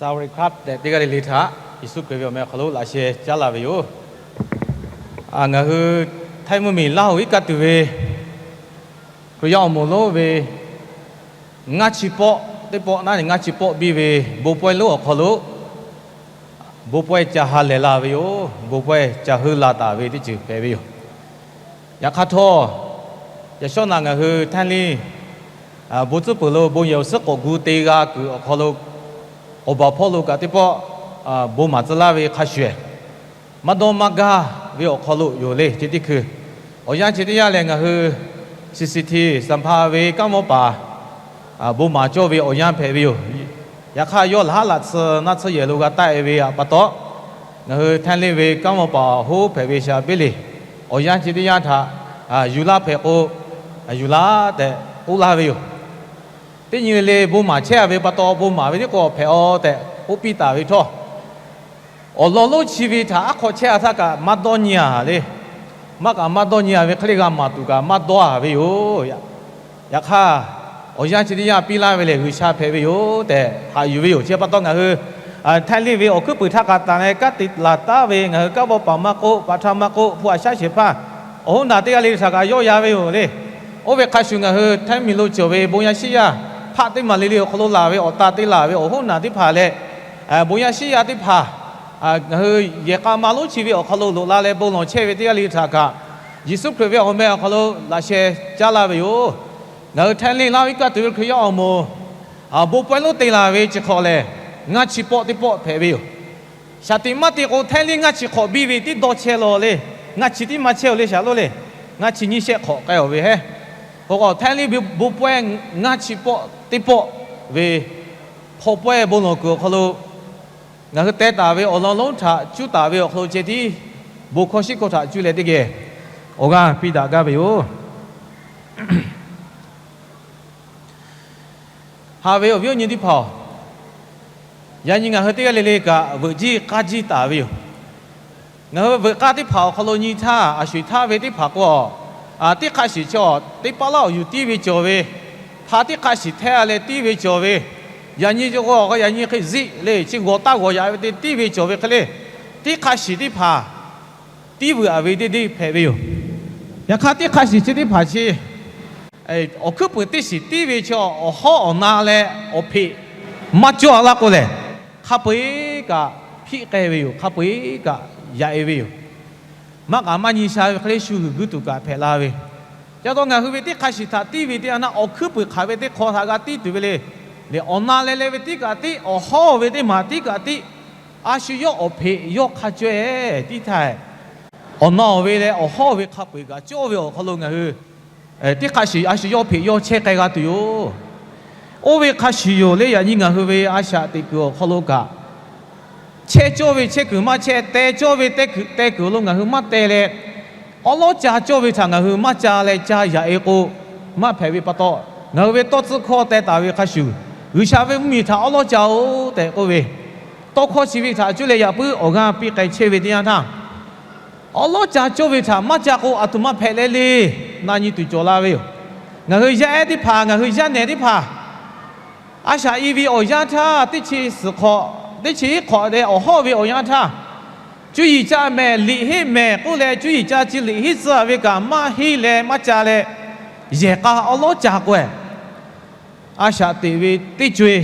สวัสดีครับ tehꞈ teˇ g'aˇ le le htaꞈ Yeˍsuˆ Hkriꞈ ve awˬ meh awˬ hk'aw lo laꞈ sheh caˉ laˇ ve yoˬ. Ngaˬ hui Htaiˇ mvuhˇmiˬ Laˇ hoꞈ iˉ kaˆ tuˬ ve Hkriꞈ yaˇ awˬ moˍ lonˉ ve ngaˇ chi pawˆ teˇ pawˆ naˉ ngaˇ chi pawˆ biˇ ve bon pawehˇ lonˉ awˬ hk'aw lo bon pawehˇ ca ha lehˬ la ve yoˬ. Bon pawehˇ ca heuˆ la taˍ ve teˇ ceuˬ hpehꞈ ve yoˬ. Yaꞈ hk'aˇ htawˇ, yaꞈ shawˉ naꞈ ngaˬ hui Htaiˇ liˇ bon tcuhˉ peuˬ lo bon yehˬ awˬ suhˉ k'awꞈ gu te g'a kuiˬ awˬ hk'aw lo, awˬ baˬ hpawˇ lo kaꞈ teˇ pawˆ bon maˍ tcuh laˇ ve hk'a shuˍ, maˇ dawˇ maˇ gaˇ ve awˬ hk'aw lo yoˬ le. Chi teˇ hkui awˬ yanˇ chi teˇ yanˇ lehˬ, ngaˬ hui C C T Sanˍ hpaˍ ve kanˉ mawˇ paˍ bon maˍ cawˇ ve awˬ yanˇ hpehꞈ ve yoˬ. Yaꞈ hk'aˇ, yawˇ laꞈ haˉ laꞈ tsuhˇ naˇ tsuhˇ yehˬ lo g'a taˆ e ve pa taw, ngaˬ hui Htaiˇ liˇ ve kanˉ mawˇ paˍ awˬ hoˉ hpehꞈ ve Shaˍ Beˉ Liꞈ, awˬ yanˇ chi teˇ yanˇ htaꞈ yuˬ laˇ hpehꞈ k'o, yuˬ laˇ tehꞈ k'oˆ laˇ ve yoˬ. Teˇ nyi le le bon maˍ chehˇ a ve pa taw, bon maˍ ve tiˉ k'o hpehꞈ a tehꞈ k'oˆ piˇ taˍ ve htawˇ, awˬ lawn lonˉ chi ve htaꞈ aˉ hk'aw chehˇ a htaˇ kaꞈ maˇ dawˇ nyi a le. Maˇ kaꞈ maˇ dawˇ nyi a ve hk'e le g'a maˍ tuˬ kaꞈ maˇ dawˇ a ve yoˬ. Yaꞈ hk'aˇ, awˬ yanˇ chi teˇ yanˇ piˇ laˇ ve lehˬ, G'uiˬsha hpehꞈ ve yoˬ tehꞈ haꞈ yuˬ ve yoˬ. Chi pa taw, ngaˬ hui Htaiˇ liˇ ve awˬ hkuiˉ puiˍ htaˇ k'a taˍ leh kanˉ te laˬ taˉ ve ngaˬ hui kanˉ mawˇ paˍ maˇ k'oˆ, paˍ htaˇ maˇ k'oˆ, hpu aꞈ shaˉ shehˍ hpaˇ awˬ hoˉ naˬ teˇ g'aˇ le le htaꞈ kaꞈ yawˇ ya ve yoˬ le. Oˇ ve hk'a shuˍ, ngaˬ hui Htaiˇ miˬ lo cawˬ ve bon yaˇ shiˉ yaˇ hpaˆ teˇ maˬ le le awˬ hk'aw lo laˬ ve awˬ ta te laˬ ve awˬ hoˉ naˬ teˇ hpaˍ leh, bon yaˇ shiˉ yaˇ teˇ hpaˍ ngaˬ hui yehˬ k'a ma lonˉ chi ve awˬ hk'aw lo loꞈ la leh bon lawˬ chehˇ ve teˇ g'aˇ le le htaꞈ kaꞈ, Yeˍsuˆ Hkriꞈ ve awˬ meh awˬ hk'aw lo laꞈ sheh caˉ laˇ ve yoˬ. Ngaˬ hui Htaiˇ liˇ Laˇ hoꞈ iˉ kaˆ tuˬ ve Hkriꞈ yaˇ awˬ moˍ bon pawehˇ lonˉ te laˬ ve chi hk'awꞈ lehˬ, ngaˇ chi pawˆ teˇ pawˆ hpehꞈ ve yoˬ. Shaˍ tiꞈ maˇ te k'o, Htaiˇ liˇ ngaˇ chi hk'awꞈ biˇ ve tiˉ dawˇ chehˇ law le. Ngaˇ chi tiˉ maˇ chehˇ oˬ le, shaˍ lonˉ le. Ngaˇ chi nyiˇ shehˆ hk'awꞈ k'ai awˬ ve hehˉ. K'o k'o, Htaiˇ liˇ ve bon pawehˇ ngaˇ chi pawˆ teˇ pawˆ ve hk'aw pawehˇ bon lawˬ kuiˬ awˬ hk'aw lo ngaˬ hui teh taˍ ve awˬ lawn lonˉ htaꞈ cuˇ taˍ ve awˬ hk'aw lo ceh tiˉ, bon hkawˇ shiˉ hkawˇ htaꞈ cuˇ leh teˇ geh awˬ g'aˇ piˇ daꞈ gaˇ ve yoˬ. Haꞈ ve awˬ viˉ awˬ nyi teˇ hpaˍ-oˬ, yaꞈ nyi ngaˬ hui teˇ g'aˇ le le kaꞈ veuꞈ jiˇ k'aˇ jiˇ taˍ ve yoˬ. Ngaˬ hui veuꞈ k'aˇ teˇ hpaˍ awˬ hk'aw lo nyi htaˇ, a sho-eˬ htaˇ ve teˇ hpaˍ k'o, teˇ hk'aˇ shiˍ chaw teˇ paˆ laˇ awˬ yuˬ tiˉ ve cawˬ ve, hpa teˇ hk'aˇ shiˍ htehˇ a leh tiˉ ve cawˬ ve, yaꞈ nyi co k'o, yaꞈ nyi hk'e ziˆ le chi g'awˬ taˇ g'awˬ yaꞈ ve te tiˉ ve cawˬ ve hk'e le, teˇ hk'aˇ shiˍ teˇ hpaˍ tiˉ vuiˬ a ve teˇ deˇ hpehꞈ ve yoˬ. Yaꞈ hk'aˇ, teˇ hk'aˇ shiˍ chi teˇ hpaˍ chi awˬ hkuiˉ puiˍ teˇ shiˍ tiˉ ve chaw awˬ hawˉ awˬ na leh awˬ hpeꞈ maˇ cawˇ a laˇ k'o lehˬ, hk'a peu-eˬ kaꞈ hpiˆ k'ai ve yoˬ. Hk'a peu-eˬ kaꞈ yaꞈ e ve yoˬ. Maˇ k'aꞈ maˇ nyi sha ve hk'e le shu g'uiˬ guiˇ tuˬ kaꞈ hpehꞈ la ve. Ca taw ngaˬ hui ve teˇ hk'aˇ shiˍ htaꞈ tiˉ ve teˇ yanˇ, awˬ hkuiˉ puiˍ hk'aˬ ve teˇ hk'aw htaꞈ g'a tiˉ tuˬ ve le. Lehˬ, awˬ na leh leh ve tiˉ kaꞈ tiˉ, awˬ hawˉ ve teˇ maˬ tiˉ kaꞈ tiˉ, a shu yawˇ awˬ hpeꞈ yawˇ hk'a caweh tiˉ htaˇ, awˬ na ve leh awˬ hawˉ ve hk'a peu-eˬ kaꞈ cawˇ ve awˬ hk'aw lo ngaˬ hui teˇ hk'aˇ shiˍ a shu yawˇ hpeꞈ yawˇ chehˇ k'ai g'a tuˬ yoˬ. Oˇ ve hk'a shuˍ yoˬ le. Yaꞈ nyi ngaˬ hui ve a shaꞈ teꞈ kuiˬ awˬ hk'aw lo kaꞈ, chehˇ cawˇ ve chehˇ kuiˬ maˇ chehˇ, teh cawˇ ve teh kuiˬ, teh kuiˬ lo ngaˬ hui maˇ teh leh, awˉ lawˉ ca cawˇ ve htaꞈ ngaˬ hui maˇ ca leh ca yaꞈ e k'o, maˇ hpehꞈ ve pa taw, ngaˬ hui ve tawˇ tcuhˇ hkawˇ teh taˍ ve hk'a shuˍ, G'uiˬsha ve mvuhˇmiˬ htaꞈ awˉ lawˉ ca-oˬ tehꞈ k'oˆ ve, tawˇ hkawˇ chi ve htaꞈ cuˇ leh yaꞈ puiˉ awˬ g'aˇ piˇ k'ai chehˇ ve teˇ yanˇ htaˇ, awˉ lawˉ ca cawˇ ve htaꞈ maˇ ca k'o, aˬ htoꞈ ma hpehꞈ leh le, na nyi tuˬ cawˬ la ve yoˬ. Ngaˬ hui yaˇ ehˉ teˇ hpaˍ, ngaˬ hui yaˇ nehˬ teˇ hpaˍ, a shaꞈ i ve awˬ yanˇ htaˇ, teˇ chi suhˍ hk'awꞈ, teˇ chi hiˉ hk'awꞈ leh awˬ hawˉ ve awˬ yanˇ htaˇ, cuˇ yiˍ ca mehˍ, liꞈ heˆ mehˍ k'oˆ leh, cuˇ yiˍ ca chi liꞈ heˆ tcuh ve kaꞈ maˇ heˆ leh maˇ ca leh, yehˬ k'a awˉ lawˉ ca k'o-e, a shaꞈ teꞈ ve teˇ co-e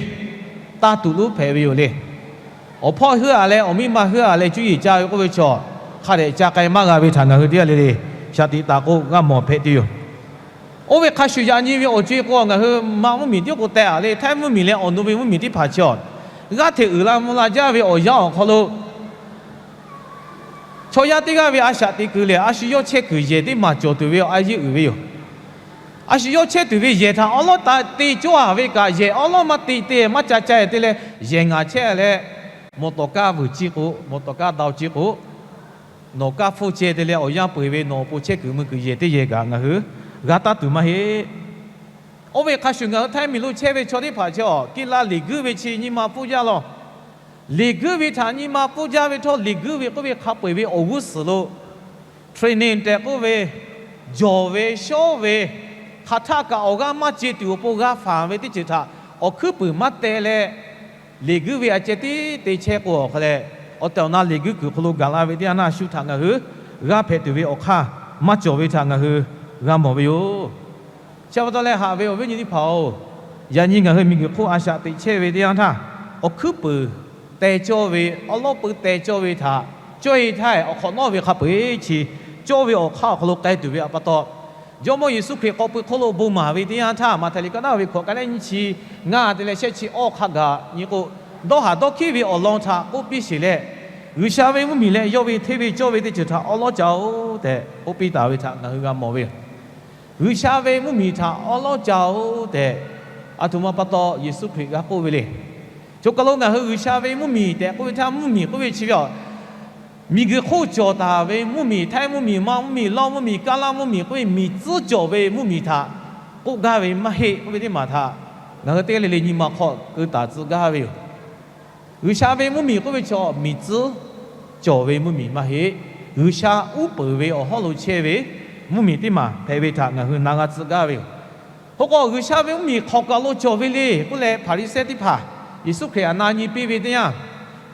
taˇ tuˬ lonˉ hpehꞈ ve yoˬ le. Awˬ hpawˇ heuˆ a leh awˬ miˇ ma heuˆ a leh cuˇ yiˍ ca ve k'oˆ ve chaw, hk'a dehꞈ ca k'ai maˇ g'a ve htaꞈ ngaˬ hui teˇ g'aˇ le le shaꞈ teꞈ taˍ k'o g'a mawˬ hpehꞈ tuˬ yoˬ. Oˇ ve hk'a shuˍ, yaꞈ nyi ve awˬ co-e k'o, ngaˬ hui ma mvuhˇmiˬ tiˉ k'o teh a le, Htaiˇ mvuhˇmiˬ leh awˬ nu ve mvuhˇmiˬ teˇ hpaˍ chaw, g'aˇ hteꞈ uiˍ la mvuh la jaˇ ve awˬ yanˇ awˬ hk'aw lo, chaw yaˇ teˇ g'aˇ ve a shaꞈ teꞈ kuiˬ lehˬ, a shu yawˇ chehˇ kuiˬ yehˬ teˇ maˬ cawˬ tuˬ ve awˬ a yeˇ uiˍ ve yoˬ. A shu yawˇ chehˇ tuˬ ve yehˬ htaꞈ awˉ lawˉ ta te cawˇ a ve kaꞈ, yehˬ awˉ lawˉ maˇ te te maˇ ca ca te leh, yehˬ ngaˬ chehˇ leh, mawˬ tawˍ kaˇ vuiˬ ciˇ k'o, mawˬ tawˍ kaˇ dau ciˇ k'o, nawˬ kaˇ hpfuhˇ ceh te leh awˬ yanˇ peu-eˬ ve nawˬ awˬ pon chehˇ kuiˬ mui kuiˬ yehˬ teˇ yehˬ kaꞈ ngaˬ hui g'a taˇ tuˬ maˇ heˆ. Oˇ ve hk'a shuˍ, ngaˬ hui Htaiˇ miˬ lo chehˇ ve chaw teˇ hpaˍ chi awˬ kiˇ la liꞈ guiˇ ve chi nyi ma pfuhˇ jaˇ law. Liꞈ guiˇ ve htaꞈ nyi ma pfuhˇ jaˇ ve htawˇ, liꞈ guiˇ ve k'oˆ ve hk'a peu-eˬ ve awˬ g'uˇ suhˍ lo training tehꞈ k'oˆ ve, jawˬ ve shawˉ ve, hk'aˬ htaˆ kaꞈ awˬ g'aˇ maˇ ce tuˬ awˬ pon g'a faˍ ve teˇ ceuˬ htaꞈ awˬ hkuiˉ puiˍ maˇ teh leh, Leˬ guiˇ ve a ceh tiˉ te chehˇ k'o awˬ hk'aw leh, awˬ tehˬ awˬ na leˬ guiˇ kuiˬ hk'aw lo gaˬ la ve teˇ yanˇ htaˇ, shu htaꞈ ngaˬ hui g'aˇ hpehꞈ tuˬ ve awˬ hk'aˇ maˇ cawˬ ve htaꞈ ngaˬ hui g'a mawˬ ve yoˬ. Chi pa taw leh haꞈ ve awˬ viˉ awˬ nyi teˇ hpaˍ-oˬ, yaꞈ nyi ngaˬ hui miˬguiˬ hk'oˆ a shaꞈ teꞈ chehˇ ve teˇ yanˇ htaˇ, awˬ hkuiˉ puiˍ teh cawˇ ve, awˉ lawˉ peu teh cawˇ ve htaꞈ cawˇ-e htaˇ, awˬ hk'awꞈ nawˉ ve hk'a peu-eˬ chi cawˇ ve awˬ hk'aˇ awˬ hk'aw lo k'ai tuˬ ve pa taw, Jawˇmawˇ Yeˍsuˆ Hkriꞈ k'awꞈ pui hk'oˆ lo bon maˍ ve teˇ yanˇ htaˇ, Maꞈhtehˍ liꞈ ka naˉ ve hkawꞈ ka neˉ nyiˇ chi ngaˇ te leh shehˆ chi awˇ hk'a gaˬ nyi k'o, dawˇ haˍ dawˇ hkiˉ ve awˬ lawn htaꞈ k'oˆ piˇ sheˍ leh, G'uiˬsha ve mvuhˇmiˬ leh yawˇ ve hteˇ ve cawˇ ve teˇ ceuˬ htaꞈ awˉ lawˉ ca-oˬ tehꞈ k'oˆ piˇ taˍ ve htaꞈ ngaˬ hui g'a mawˬ ve yoˬ. G'uiˬsha ve mvuhˇmiˬ htaꞈ awˉ lawˉ ca-oˬ tehꞈ, aˬ htoꞈ ma pa taw Yeˍsuˆ Hkriꞈ g'a k'oˆ ve le. Choˬ kaˬ lo ngaˬ hui G'uiˬsha ve mvuhˇmiˬ tehꞈ k'oˆ ve htaˇ, mvuhˇmiˬ k'oˆ ve chi ve a, miˬguiˬ hk'oˆ cawˬ taˍ ve mvuhˇmiˬ, htaiˇ mvuhˇmiˬ, maˇ mvuhˇmiˬ, lawˇ mvuhˇmiˬ, kaˇ laˇ mvuhˇmiˬ k'oˆ ve miˬ tcuhˉ cawˬ ve mvuhˇmiˬ htaꞈ k'oˆ gaˇ ve maˇ heˆ k'oˆ ve teˇ maˬ htaꞈ ngaˬ hui teˇ g'aˇ le le nyi ma hk'aw keu taˍ tcuh gaˇ ve yoˬ. G'uiˬsha ve mvuhˇmiˬ k'oˆ ve chaw miˬ tcuhˉ cawˬ ve mvuhˇmiˬ maˇ heˆ. G'uiˬsha uˉ peunˍ ve awˬ hawˉ lo chehˇ ve mvuhˇmiˬ teˇ maˬ hpehꞈ ve htaꞈ ngaˬ hui na g'a tcuh gaˇ ve yoˬ. Hk'e k'o, G'uiˬsha ve mvuhˇmiˬ hk'aw kaˬ lo cawˬ ve le k'oˆ leh, Hpaˍriˍsehˇ teˇ hpaˍ Yeˍsuˆ Hkriꞈ htaꞈ na nyi piˇ ve teˇ yanˇ,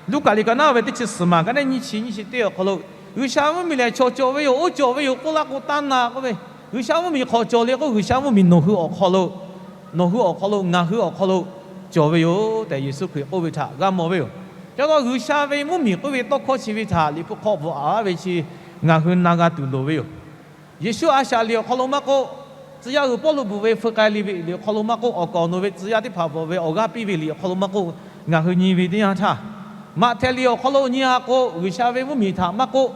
Luˉkaꞈ liꞈ ka naˉ ve teˇ chi suhˍ maˬ ka neˉ nyiˇ chi nyiˇ chi teˇ awˬ hk'aw lo, G'uiˬsha mvuhˇmiˬ lehˬ chaw cawˬ ve yoˬ, oˇ cawˬ ve yoˬ k'oˆ laˇ k'o, taˇ na k'oˆ ve, G'uiˬsha mvuhˇmiˬ hk'aw cawˬ le k'o, G'uiˬsha mvuhˇmiˬ nawˬ hui awˬ hk'aw lo, nawˬ hui awˬ hk'aw lo, ngaˬ hui awˬ hk'aw lo cawˬ ve yoˬ tehꞈ Yeˍsuˆ Hkriꞈ k'oˆ ve htaꞈ g'a mawˬ ve yoˬ. Ca taw G'uiˬsha ve mvuhˇmiˬ k'oˆ ve tawˇ hkawˇ chi ve htaꞈ Liꞈ hpu hk'aw bvuhꞈ aꞈ laˇ ve chi ngaˬ hui na g'a tuˬ loˍ ve yoˬ. Yeˍsuˆ a shaꞈ liꞈ awˬ hk'aw lo maˇ k'oˆ, tcuh yaˇ uiˍ Pawˇluꞈ bvuhꞈ ve feu k'ai liꞈ ve liꞈ awˬ hk'aw lo maˇ k'oˆ, awˬ kaˍ awˬ nu ve tcuh yaˇ teˇ hpaˍ bvuhꞈ ve awˬ g'aˇ piˇ ve liꞈ awˬ hk'aw lo maˇ k'oˆ, ngaˬ hui nyi ve teˇ yanˇ htaˇ, Maꞈhtehˍ liꞈ awˬ hk'aw lo nyi a k'o, G'uiˬsha ve mvuhˇmiˬ htaꞈ maˇ k'oˆ,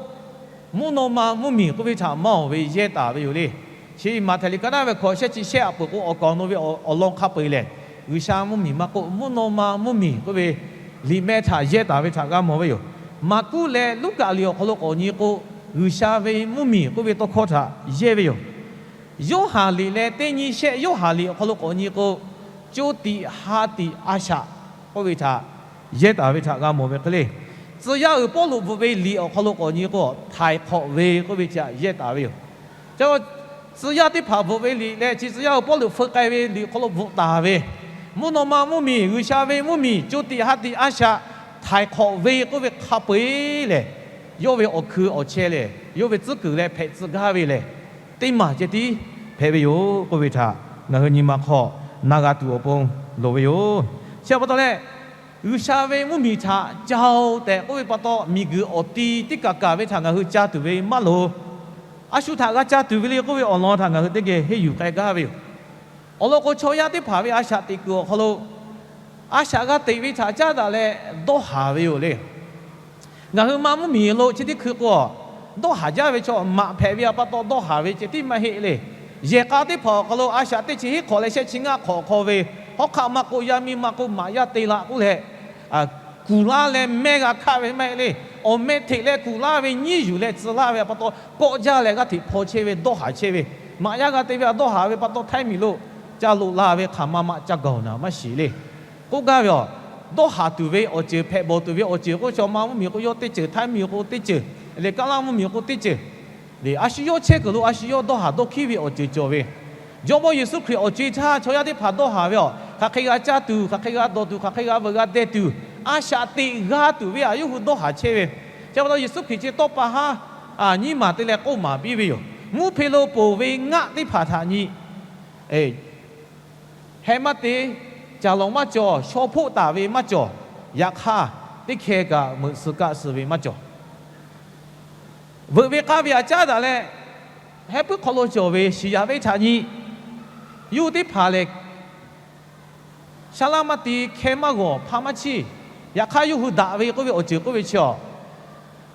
mvuhˇ naw ma mvuhˇmiˬ k'oˆ ve htaꞈ maˇ awˬ ve yehˇ taˍ ve yoˬ le. Chi Maꞈhtehˍ liꞈ ka naˉ ve hkawꞈ shehˆ chi shehˆ a peuˬ k'o, awˬ kaˍ awˬ nu ve awˬ lawn hk'a peu-eˬ lehˬ, G'uiˬsha mvuhˇmiˬ maˇ k'oˆ, mvuhˇ naw ma mvuhˇmiˬ k'oˆ ve liꞈ mehˆ htaꞈ yehˇ taˍ ve htaꞈ g'a mawˬ ve yoˬ. Maˍkuˆ leh Luˉkaꞈ liꞈ awˬ hk'aw lo k'awꞈ nyi k'o, G'uiˬsha ve mvuhˇmiˬ k'oˆ ve tawˇ hkawˇ htaꞈ yehˇ ve yoˬ. Yoˇhanˬ liꞈ leh teˇ nyi shehˆ Yoˇhanˬ liꞈ awˬ hk'aw lo k'awꞈ nyi k'o, co tiꞈ ha tiꞈ a shaꞈ k'oˆ ve htaꞈ yehˇ taˍ ve htaꞈ g'a mawˬ ve hk'e le. Tcuh yaˇ uiˍ Pawˇluꞈ bvuhꞈ ve liꞈ awˬ hk'aw lo k'awꞈ nyi k'o, htaiˍ hk'awꞈ ve k'oˆ ve htaꞈ yehˇ taˍ ve yoˬ. Ca, tcuh yaˇ teˇ hpaˍ bvuhꞈ ve liꞈ leh chi tcuh yaˇ uiˍ Pawˇluꞈ feu k'ai ve liꞈ hk'aw lo bvuhꞈ taˍ ve, mvuhˇ naw ma mvuhˇmiˬ, G'uiˬsha ve mvuhˇmiˬ, co tiꞈ ha tiꞈ a shaꞈ htaiˍ hk'awꞈ ve k'oˆ ve hk'a peu-eˬ lehˬ, yawˇ ve awˬ hkui awˬ chehˇ lehˬ, yawˇ ve tcuhˉ kuiˬ leh hpehꞈ tcuh gaˇ ve lehˬ, teˇ maˬ ceh tiˉ hpehꞈ ve yoˬ k'oˆ ve htaꞈ ngaˬ hui nyi ma hk'aw na g'a tuˬ awˬ pon loˍ ve yoˬ. Chi pa taw leh, G'uiˬsha ve mvuhˇmiˬ htaꞈ ca-oˬ tehꞈ k'oˆ ve pa taw, miˬguiˬ awˬ ti teˇ kaˬ kaˬ ve htaꞈ ngaˬ hui ca tuˬ ve maˇ loˍ. A shu htaꞈ g'a ca tuˬ ve le k'oˆ ve awˬ lawn htaꞈ ngaˬ hui teˇ geh henˇ yuˬ k'ai gaˇ ve yoˬ. Awˬ lawn k'o, chaw yaˇ teˇ hpaˍ ve a shaꞈ teꞈ kuiˬ awˬ hk'aw lo, a shaꞈ g'a teꞈ ve htaꞈ caˉ daꞈ leh dawˇ haˍ ve yoˬ le. Ngaˬ hui ma mvuhˇmiˬ lo chi teˇ hkui k'o, dawˇ haˍ jaˇ ve chaw maꞈ hpehꞈ ve pa taw dawˇ haˍ ve ceh tiˉ maˇ heˆ le. Yehˬ k'a teˇ hpaˍ awˬ hk'aw lo a shaꞈ teˇ chi hiˉ hk'awꞈ leh shehˆ chi ngaˇ hk'awꞈ hk'aw ve, hawˉ hkaˆ maˇ k'oˆ, yaˇ miˇ maˇ k'oˆ, maꞈ yaˇ te la k'oˆ leh, kuˬ laˇ leh mehˇ g'a hkaˆ ve maˇ heˆ le. Awˬ meh hteꞈ leh kuˬ laˇ ve, nyiˉ yuˬ leh tcuh laˇ ve pa taw, kawˆ jaˇ leh g'aˇ hteꞈ hpaw chehˇ ve dawˇ haˍ chehˇ ve, maꞈ yaˇ g'a te ve a dawˇ haˍ ve pa taw, htaiˇ miˬ lo ca loꞈ la ve hk'aˬ ma maꞈ ca gaˬ-oˬ naˍ maˇ shiˍ le. K'oˆ gaˇ ve a, dawˇ haˍ tuˬ ve awˬ ceuˬ, hpehꞈ bawˬ tuˬ ve awˬ ceuˬ k'o, chaw ma mvuhˇmiˬ k'o yawˇ teˇ ceuˬ, htaiˇ miˬ k'o teˇ ceuˬ, leh kaˇ laˇ mvuhˇmiˬ k'o teˇ ceuˬ, a shu yawˇ chehˇ kuiˬ lo a shu yawˇ dawˇ haˍ dawˇ hkiˉ ve awˬ ceuˬ cawˬ ve. Jawˇmawˇ Yeˍsuˆ Hkriꞈ awˬ co-e htaˇ chaw yaˇ teˇ hpaˍ dawˇ haˍ ve a, hk'aˬ hk'e g'a caˇ tuˬ, hk'aˬ hk'e g'a dawˬ tuˬ, hk'aˬ hk'e g'a veuꞈ g'a deh tuˬ, a shaꞈ teꞈ g'a tuˬ ve a yawˇ hui dawˇ haˍ chehˇ ve. Chi pa taw Yeˍsuˆ Hkriꞈ chi tawˇ pa haˉ nyiˇ maˬ te leh k'oˆ maˍ piˇ ve yoˬ. Mvuhˇ hpe lo ponˬ ve ngaˆ teˇ hpaˍ htaꞈ nyi, heh maˇ te, caˬ lawˬ maˇ cawˬ, shaw hpoˆ taˍ ve maˇ cawˬ. Yaꞈ hk'aˇ, teˇ hkeh kaꞈ meuꞈ suh kaˆ suh ve maˇ cawˬ. Veuꞈ ve k'aˇ ve a caˉ daꞈ leh, heh puiˉ hk'aw lo cawˬ ve shiˍ yaꞈ ve htaꞈ nyi, yawˇ hui teˇ hpaˍ lehˬ, shaˉ laˇ maˇ ti, hkeh maˇ g'awˬ, hpa maˇ chiˇ. Yaꞈ hk'aˇ, yawˇ hui daꞈ ve k'oˆ ve awˬ ceuˬ k'oˆ ve chi a,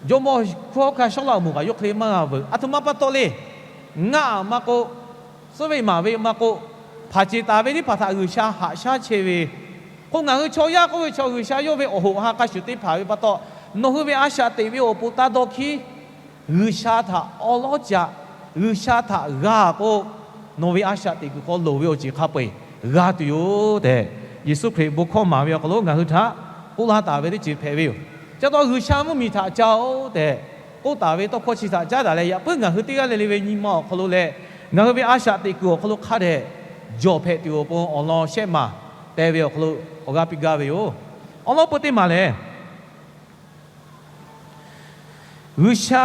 jawˇmawˇ hkunˉ hawˉ hkanˇ Sawˉlaꞈmonˍ kaꞈ yawˇ hk'e le maˇ g'a veuꞈ. A htoꞈ ma pa taw le. Ngaˆ maˇ k'oˆ, suhˉ ve maˍ ve maˇ k'oˆ, hpaˍ ceˬ taˍ ve teˇ hpaˍ htaꞈ G'uiˬsha haꞈ shaˉ chehˇ ve. K'o, ngaˬ hui chaw yaˇ k'oˆ ve chaw G'uiˬsha yawˇ ve awˬ hoꞈ ha hk'a shuˍ teˇ hpaˍ ve pa taw, nawˬ hui ve a shaꞈ teꞈ ve awˬ pon taˇ dawˇ hkiˉ. G'uiˬsha htaꞈ awˉ lawˉ ca, G'uiˬsha htaꞈ g'a k'o, nawˬ ve a shaꞈ teꞈ kuiˬ hk'aw loˍ ve awˬ ceuˬ hk'a peu-eˬ g'a tuˬ yoˬ tehꞈ, Yeˍsuˆ Hkriꞈ bon hkawˇ maˍ ve awˬ hk'aw lo ngaˬ hui htaꞈ k'oˆ laˇ taˍ ve teˇ ceuˬ hpehꞈ ve yoˬ. Chi pa taw G'uiˬsha mvuhˇmiˬ htaꞈ ca-oˬ tehꞈ k'oˆ taˍ ve tawˇ hkawˇ chi htaꞈ caˉ daꞈ leh, yaꞈ puiˉ ngaˬ hui teˇ g'aˇ le le ve nyi ma awˬ hk'aw lo leh, ngaˬ hui ve a shaꞈ teꞈ kuiˬ awˬ hk'aw lo hk'a dehꞈ jawˬ hpehꞈ tuˬ awˬ pon awˬ lawn shehˆ maˬ te ve awˬ hk'aw lo awˬ g'aˇ piˇ gaˇ ve yoˬ. Awˬ lawn peu teˇ maˬ lehˬ, G'uiˬsha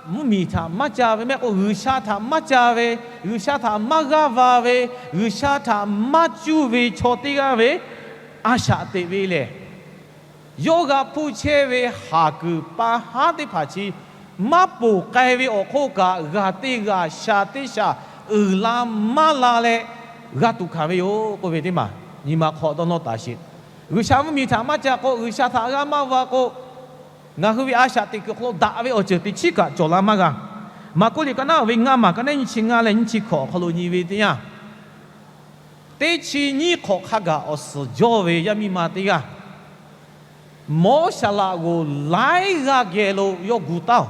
mvuhˇmiˬ htaꞈ maˇ ca ve mehˆ k'o, G'uiˬsha htaꞈ maˇ ca ve, G'uiˬsha htaꞈ maˇ g'aˇ va ve, G'uiˬsha htaꞈ maˇ cuˇ ve chaw teˇ g'aˇ ve a shaꞈ teꞈ ve lehˬ, yawˇ g'a hpuˇ chehˇ ve haˍ kuiˬ pa haˉ teˇ hpaˍ chi maˇ ponˬ k'ai ve awˬ hk'oˆ kaꞈ, g'aˬ teˇ g'aˬ shaˍ teˇ shaˍ uiˍ la maˇ la leh g'a tuˬ hkanˍ ve yoˬ k'oˆ ve teˇ maˬ nyi ma hk'aw dawˇ nawˇ taˍ sheˍ. G'uiˬsha mvuhˇmiˬ htaꞈ maˇ ca k'o, G'uiˬsha htaꞈ g'a maˇ va k'o, ngaˬ hui ve a shaꞈ teꞈ kuiˬ hk'aw lo daꞈ ve awˬ ceuˬ teˇ chiˉ kaꞈ cawˬ la maˇ g'a. Maˍkuˆ liꞈ ka naˉ ve ngaˇ maˬ ka naˉ nyiˇ chi ngaˇ leh nyiˇ chi hkawꞈ awˬ hk'aw lo nyi ve teˇ yanˇ, teˇ chi nyiˇ hk'awꞈ hk'a gaˬ awˬ suhˍ jawˇ ve yaˇ miˇ ma teˇ g'aˇ, mawˉ shaˍ laꞈ g'oˍ laiˉ g'aˇ geh lo yawˇ gu taˉ-oˬ.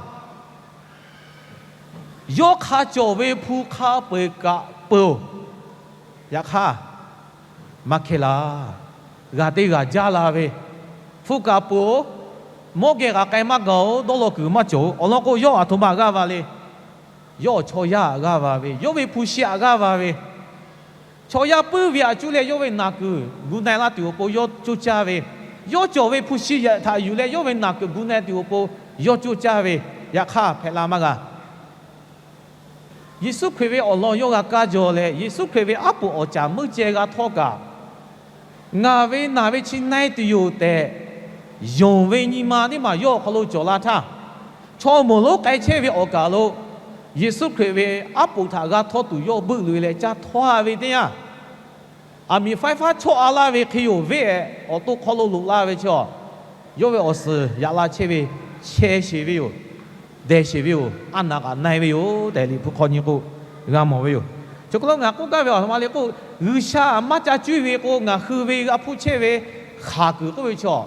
Yawˇ hk'a cawˬ ve hpu hk'a peu-eˬ kaꞈ peuˬ-oˬ. Yaꞈ hk'aˇ, maˇ hkehˇ laˇ. G'aˬ teˇ g'aˬ jaˇ la ve, hpu kaꞈ peuˬ-oˬ, mawˉ geh g'aꞈ k'ai maˇ gaˬ-oˬ, dawˇ law kuiˬ maˇ cawˬ-oˬ. Awˬ lawn k'o, yawˇ aˬ htoꞈ ma g'aˇ va le. Yawˇ chaw yaˇ aꞈ g'aˇ va ve, yawˇ ve hpu shi aꞈ g'aˇ va ve, chaw yaˇ puiˉ ve aꞈ cuˇ leh yawˇ ve naˬ kuiˬ gu na-e laˇ tuˬ awˬ pon yawˇ coˇ caˇ ve, yawˇ cawˬ ve hpu shi yaꞈ htaꞈ yuˬ leh yawˇ ve naˬ kuiˬ gu na-e tuˬ awˬ pon yawˇ coˇ caˇ ve, yaꞈ hk'aˇ hpehꞈ la maˇ g'a. Yeˍsuˆ Hkriꞈ ve awˬ lawn yawˇ g'a kaˇ jaw leh, Yeˍsuˆ Hkriꞈ ve aˉ poꞈ awˬ caˍ meuˇ ceh g'a htawˇ kaꞈ, ngaˬ ve naˬ ve chi na-e tuˬ yoˬ tehꞈ, yonˍ ve nyi ma teˇ maˬ yawˇ awˬ hk'aw lo cawˬ la htaˇ, chaw moˍ lonˉ k'ai chehˇ ve awˬ kaˬ lo Yeˍsuˆ Hkriꞈ ve aˉ poꞈ htaꞈ g'a htawˇ tuˬ yawˇ beuˆ loꞈ e leh caˇ htawˇ-a ve teˇ yanˇ, aˬ miˍ faiˉ faˉ chawˆ-a laˇ ve hk'e yoˬ ve, awˬ to hk'aw lo loꞈ la ve chaw, yawˇ ve awˬ suhˍ yaꞈ la chehˇ ve, chehˇ sheˍ ve yoˬ, dehˬ sheˍ ve yoˬ, aˉ naˍ kaꞈ na-e ve yoˬ tehꞈ Liꞈ hpu hk'aw nyi k'o g'a mawˬ ve yoˬ. Chi hk'aw lo ngaˬ k'oˆ gaˇ ve awˬ htoꞈ ma le k'o, G'uiˬsha maˇ ca cuˇ ve k'o, ngaˬ hui ve g'a hpuˇ chehˇ ve haˍ kuiˬ k'oˆ ve chaw,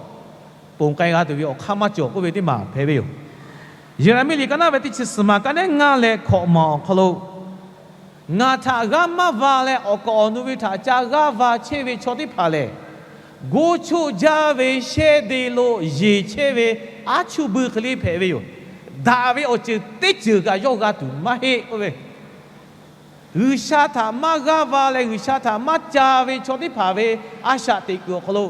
ponˬ k'ai g'a tuˬ ve awˬ hk'aˇ maˇ cawˬ k'oˆ ve teˇ maˬ hpehꞈ ve yoˬ. Yeˍraˍmiˆ liꞈ ka naˉ ve teˇ chi suhˍ maˬ ka naˉ ngaˇ leh hkawꞈ maˬ awˬ hk'aw lo, ngaˬ htaꞈ g'aˇ maˇ va leh awˬ kaˍ awˬ nu ve htaꞈ ca g'aˇ va chehˇ ve chaw teˇ hpaˍ lehˬ, goˇ choˆ jaˇ ve shehˇ de lo yeˬ chehˇ ve aˉ chuˇ buiˇ hk'e le hpehꞈ ve yoˬ. Daꞈ ve awˬ ceuˬ teˇ ceuˬ kaꞈ yawˇ g'a tuˬ maˇ heˆ k'oˆ ve, G'uiˬsha htaꞈ maˇ g'aˇ va leh G'uiˬsha htaꞈ maˇ ca ve chaw teˇ hpaˍ ve a shaꞈ teꞈ kuiˬ awˬ hk'aw lo,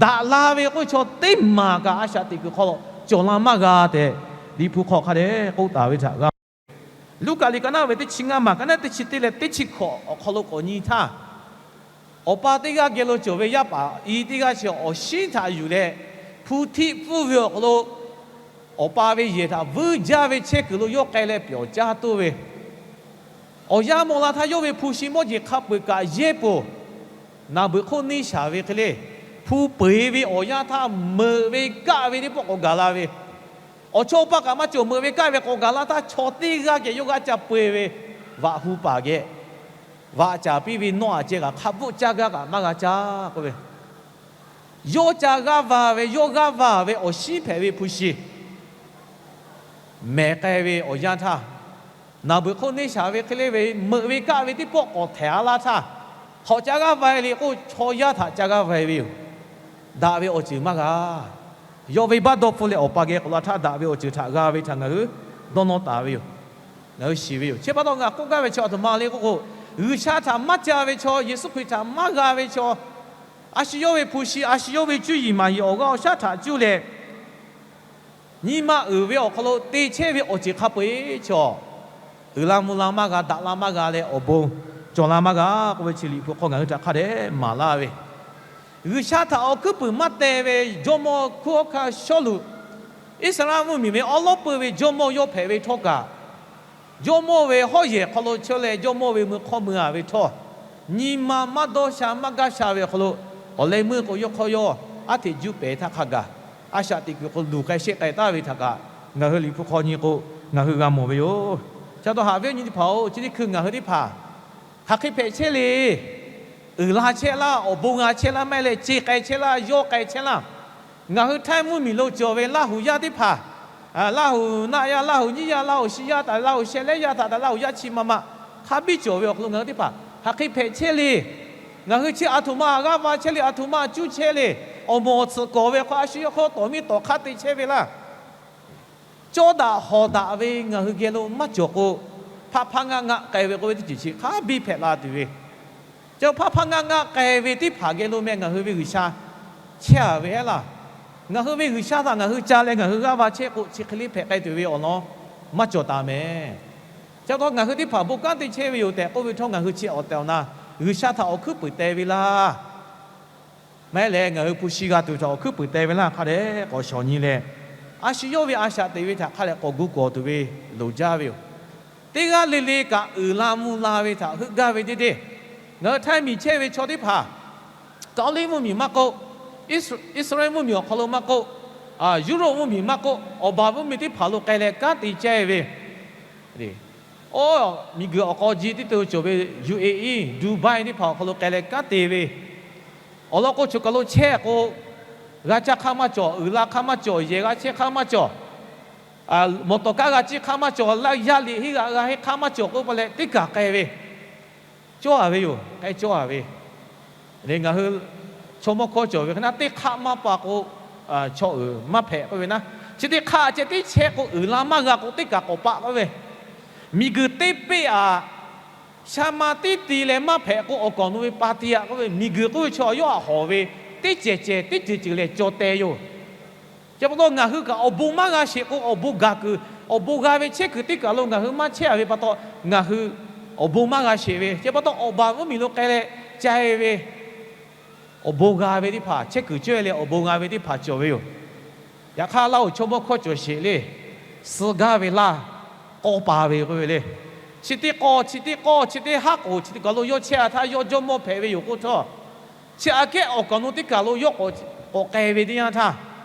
daꞈ la ve k'oˆ ve chaw teˇ maˬ kaꞈ a shaꞈ teꞈ kuiˬ hk'aw lo cawˬ la maˇ g'a tehꞈ, Liꞈ hpu hk'aw hk'a dehꞈ k'oˆ taˍ ve htaꞈ g'a Luˉkaꞈ liꞈ ka naˉ ve teˇ chi ngaˇ maˬ ka naˉ teˇ chi teˇ leh teˇ chi hkawꞈ awˬ hk'aw lo k'awꞈ nyi htaˇ, awˬ pa teˇ g'aˇ geh lo cawˬ ve yaˇ paˍ i teˇ g'aˇ chi awˬ shinˉ htaꞈ yuˬ leh, hpu htiˆ pfuhˇ ve awˬ hk'aw lo awˬ pa ve yehˬ htaꞈ vuiˇ jaˇ ve chehˇ kuiˬ lo yawˇ k'ai leh pyawˬ caˇ toˇ ve, awˬ yanˇ maw la htaˇ yawˇ ve hpu shi mawˇ jeˬ hk'a peu-eˬ kaꞈ yehˇ poˬ, naˍ beuꞈ hk'oˆ neˇ shaˍ ve hk'e le, hpu peu-eˬ ve awˬ yanˇ htaˇ meuꞈ ve kaˆ ve teˇ pawˆ k'awꞈ gaˬ la ve, awˬ chawˇ awˬ paˇ kaꞈ maˇ cawˬ, meuꞈ ve kaˆ ve k'awꞈ gaˬ la htaˇ chaw teˇ g'aˇ geh yawˇ g'aˇ ca peu-eˬ ve, vaꞈ hu paˍ geh vaꞈ caˍ piˇ ve nawˇ aꞈ ceh kaꞈ hk'a bvuhˆ caˇ gaˇ kaꞈ maˇ g'a caˇ k'oˆ ve, yawˇ ca g'aˇ va ve, yawˇ g'aˇ va ve awˬ shinˉ hpehꞈ ve hpu shi mehˬ k'ai ve awˬ yanˇ htaˇ, naˍ beuꞈ hk'oˆ neˇ shaˍ ve hk'e le ve meuꞈ ve kaˆ ve teˇ pawˆ k'awꞈ htehꞈ-a laˇ htaˇ, hk'awꞈ ca g'aˇ va e le k'o chaw yaˇ htaꞈ ca g'aˇ va e ve yoˬ. Daꞈ ve awˬ ceuˬ maˇ g'a. Yawˇ ve baˆ dawˇ hpfuhˇ leh awˬ pa geh k'awꞈ la htaˇ daꞈ ve awˬ ceuˬ htaꞈ g'a ve htaꞈ ngaˬ hui dawˇ nawˇ taˍ ve yoˬ. Ngaˬ hui shiˍ ve yoˬ. Chi pa taw ngaˬ k'oˆ gaˇ ve chi aˬ htoꞈ ma le k'oˆ k'o, G'uiˬsha htaꞈ maˇ ca ve chaw, Yeˍsuˆ Hkriꞈ htaꞈ maˇ g'a ve chaw, a shu yawˇ ve hpu shi, a shu yawˇ ve cuˇ yiˍ maˍ yiˍ awˬ g'aˇ awˬ shaˉ htaꞈ cuˇ leh, nyi ma uiˍ ve awˬ hk'aw lo te chehˇ ve awˬ ceuˬ hk'a peu-eˬ chaw, uiˍ la mvuh la maˇ g'a, daꞈ la maˇ g'a leh awˬ bon cawˬ la maˇ g'a k'oˆ ve chi Liꞈ hpu hk'aw ngaˬ hui htaꞈ hk'a dehꞈ maˍ laˇ ve, G'uiˬsha htaꞈ awˬ hkuiˉ puiˍ maˇ teh ve jawˇmawˇ hkunˉ hawˉ hkanˇ Sawˉluꞈ, Iˉsaˍreˍlaˆ mvuhˇmiˬ ve awˉ lawˉ peuˇ ve jawˇmawˇ yawˇ hpehꞈ ve htawˇ kaꞈ, jawˇmawˇ ve hawˉ yehˬ hk'aw lo chehˇ leh jawˇmawˇ ve mui hk'awˇ mui-a ve htawˇ, nyi ma maˇ dawˇ sha maˇ gaˇ sha ve awˬ hk'aw lo, awˬ leh meuˇ k'o yawˇ hk'aw yawˇ aˉ hteꞈ juˇ pehˍ htaˇ hk'a gaˬ, a shaꞈ teꞈ kuiˬ hk'aw luˬ k'ai sheˆ k'ai taˍ ve htaꞈ kaꞈ ngaˬ hui Liꞈ hpu hk'aw nyi k'o, ngaˬ hui g'a mawˬ ve yoˬ. Chi pa taw haꞈ ve awˬ nyi teˇ hpaˍ-oˬ, chi teˇ hkui ngaˬ hui teˇ hpaˍ hk'aˬ hk'e hpehꞈ chehˇ le. Uiˍ la chehˇ laˇ, awˬ bon g'a chehˇ laˇ, maˇ heˆ leh ce k'ai chehˇ laˇ, yawˇ k'ai chehˇ laˇ. Ngaˬ hui htaiˇ mvuhˇmiˬ lo cawˬ ve Laˇhuˍ yaˇ teˇ hpaˍ, Laˇhuˍ naˆ yaˇ, Laˇhuˍ nyiˇ yaˇ, Laˇhuˍ shi yaˇ htaꞈ, Laˇhuˍ sheh lehˉ yaˇ htaꞈ, Laˇhuˍ yaˇ chi ma ma hk'a biˇ cawˬ ve awˬ hk'aw lo ngaˬ hui teˇ hpaˍ hk'aˬ hk'e hpehꞈ chehˇ le. Ngaˬ hui chi aˬ htoꞈ ma g'aˇ va chehˇ le, aˬ htoꞈ ma cuˇ chehˇ le. Awˬ moˍ awˬ tsuhꞈ kawˍ ve hk'aw a shu yawˇ hk'aw tawˍ miˇ tawˍ hk'aˇ te chehˇ ve laˇ. Cawˇ daꞈ hawˍ daꞈ ve ngaˬ hui geh lo maˇ cawˬ k'o, hpaˆ hpaˆ ngaˆ ngaˆ k'ai ve k'oˆ ve teˇ ceuˬ chi hk'a biˇ hpehꞈ la tuˬ ve, ca hpaˆ hpaˆ ngaˆ ngaˆ k'ai ve teˇ hpaˍ geh lo meh ngaˬ hui ve G'uiˬsha chehˇ a ve hehˉ laˇ. Ngaˬ hui ve G'uiˬsha htaꞈ ngaˬ hui ca leh ngaˬ hui g'aˇ va chehˇ k'o, chi hk'e le hpehꞈ k'ai tuˬ ve awˬ lawn maˇ cawˬ taˍ mehˍ. Chi pa taw ngaˬ hui teˇ hpaˍ bon kanˉ te chehˇ ve yoˬ tehꞈ k'oˆ ve htawˇ, ngaˬ hui chi awˬ tehˬ awˬ na G'uiˬsha htaꞈ awˬ hkuiˉ puiˍ teh ve laˇ. Maˇ heˆ leh, ngaˬ hui hpu shi g'a tuˬ htaꞈ awˬ hkuiˉ puiˍ teh ve laˇ hk'a dehꞈ k'awꞈ shawˍ nyi leh, a shu yawˇ ve a shaꞈ teꞈ ve htaꞈ hk'a dehꞈ k'awꞈ gu kawˬ tuˬ ve loˍ jaˇ ve yoˬ. Teˇ g'aˇ le le kaꞈ uiˍ la mvuh la ve htaꞈ heuˆ gaˇ ve teˇ deˇ, ngaˬ hui Htaiˇ miˬ chehˇ ve chaw teˇ hpaˍ, Kawˇliˇ mvuhˇmiˬ maˇ k'oˆ, Iˉsaˍreˍlaˆ mvuhˇmiˬ awˬ hk'aw lo maˇ k'oˆ, Europe mvuhˇmiˬ maˇ k'oˆ, awˬ baˬ mvuhˇmiˬ teˇ hpaˍ lo k'ai leh kanˉ te chehˇ ve, oˇ miˬguiˬ awˬ k'aw ji tiˉ te cawˬ ve U A E, Dubai teˇ hpaˍ awˬ hk'aw lo k'ai leh kanˉ te ve, awˬ lawn k'o choˬ kaˬ lo chehˇ k'o, g'a caˇ hk'aˇ maˇ cawˬ, uiˍ la hk'aˇ maˇ cawˬ, yehˬ g'a chehˇ hk'aˇ maˇ cawˬ, mawˬ tawˍ kaˇ g'a ciˇ hk'aˇ maˇ cawˬ, laˇ yaˇ liꞈ henˇ g'aꞈ g'a henˇ hk'aˇ maˇ cawˬ k'oˆ pa leh teˇ kaˬ k'ai ve, cawˇ a ve yoˬ. K'ai cawˇ a ve, ngaˬ hui chaw mawˇ hkawˇ cawˬ ve hk'e naˉ, teˇ hk'aˆ maˇ pa k'o, chaw uiˍ maˇ hpehꞈ k'oˆ ve naˉ. Chi teˇ hk'aˆ ceh tiˉ chehˇ k'o, uiˍ la maˇ g'a k'o teˇ kaˬ k'awꞈ paˆ k'oˆ ve, miˬguiˬ teˇ peˆ aꞈ, sha ma tiˉ ti leh maˇ hpehꞈ k'o, awˬ kaˍ awˬ nu ve pa ti aꞈ k'oˆ ve, miˬguiˬ k'oˆ ve chaw yawˇ aꞈ hawˍ ve, teˇ cehˬ cehˬ teˇ ceuˬ ceuˬ lehˬ cawˬ teh yoˬ. Chi pa taw ngaˬ hui kaꞈ awˬ bon maˇ g'a sheˍ k'o, awˬ bon gaˬ kuiˬ, awˬ bon g'a ve chehˇ kuiˬ teˇ kaˬ lo ngaˬ hui maˇ chehˇ a ve pa taw, ngaˬ hui awˬ bon maˇ g'a sheˍ ve. Chi pa taw awˬ baˬ mvuhˇmiˬ lo k'ai leh ca e ve, awˬ bon g'a ve teˇ hpaˍ, chehˇ kuiˬ cawehˇ leh awˬ bon g'a ve teˇ hpaˍ cawˬ ve yoˬ. Yaꞈ hk'aˇ, laˇ oˬ chaw mawˇ hkawˇ cawˬ sheˍ le, suh gaˇ ve laˇ, k'awˇ pa ve k'oˆ ve le. Chi teˇ k'awˇ, chi teˇ k'awˇ, chi teˇ haˉ k'oˍ, chi teˇ kaˬ lo yawˇ chehˇ a htaˇ yawˇ jawˇmawˇ hpehꞈ ve yoˬ k'oˆ htawˇ, chi aꞈ kehˉ awˬ kaˍ awˬ nu teˇ kaˬ lo yawˇ k'awꞈ k'awꞈ k'ai ve teˇ yanˇ htaˇ,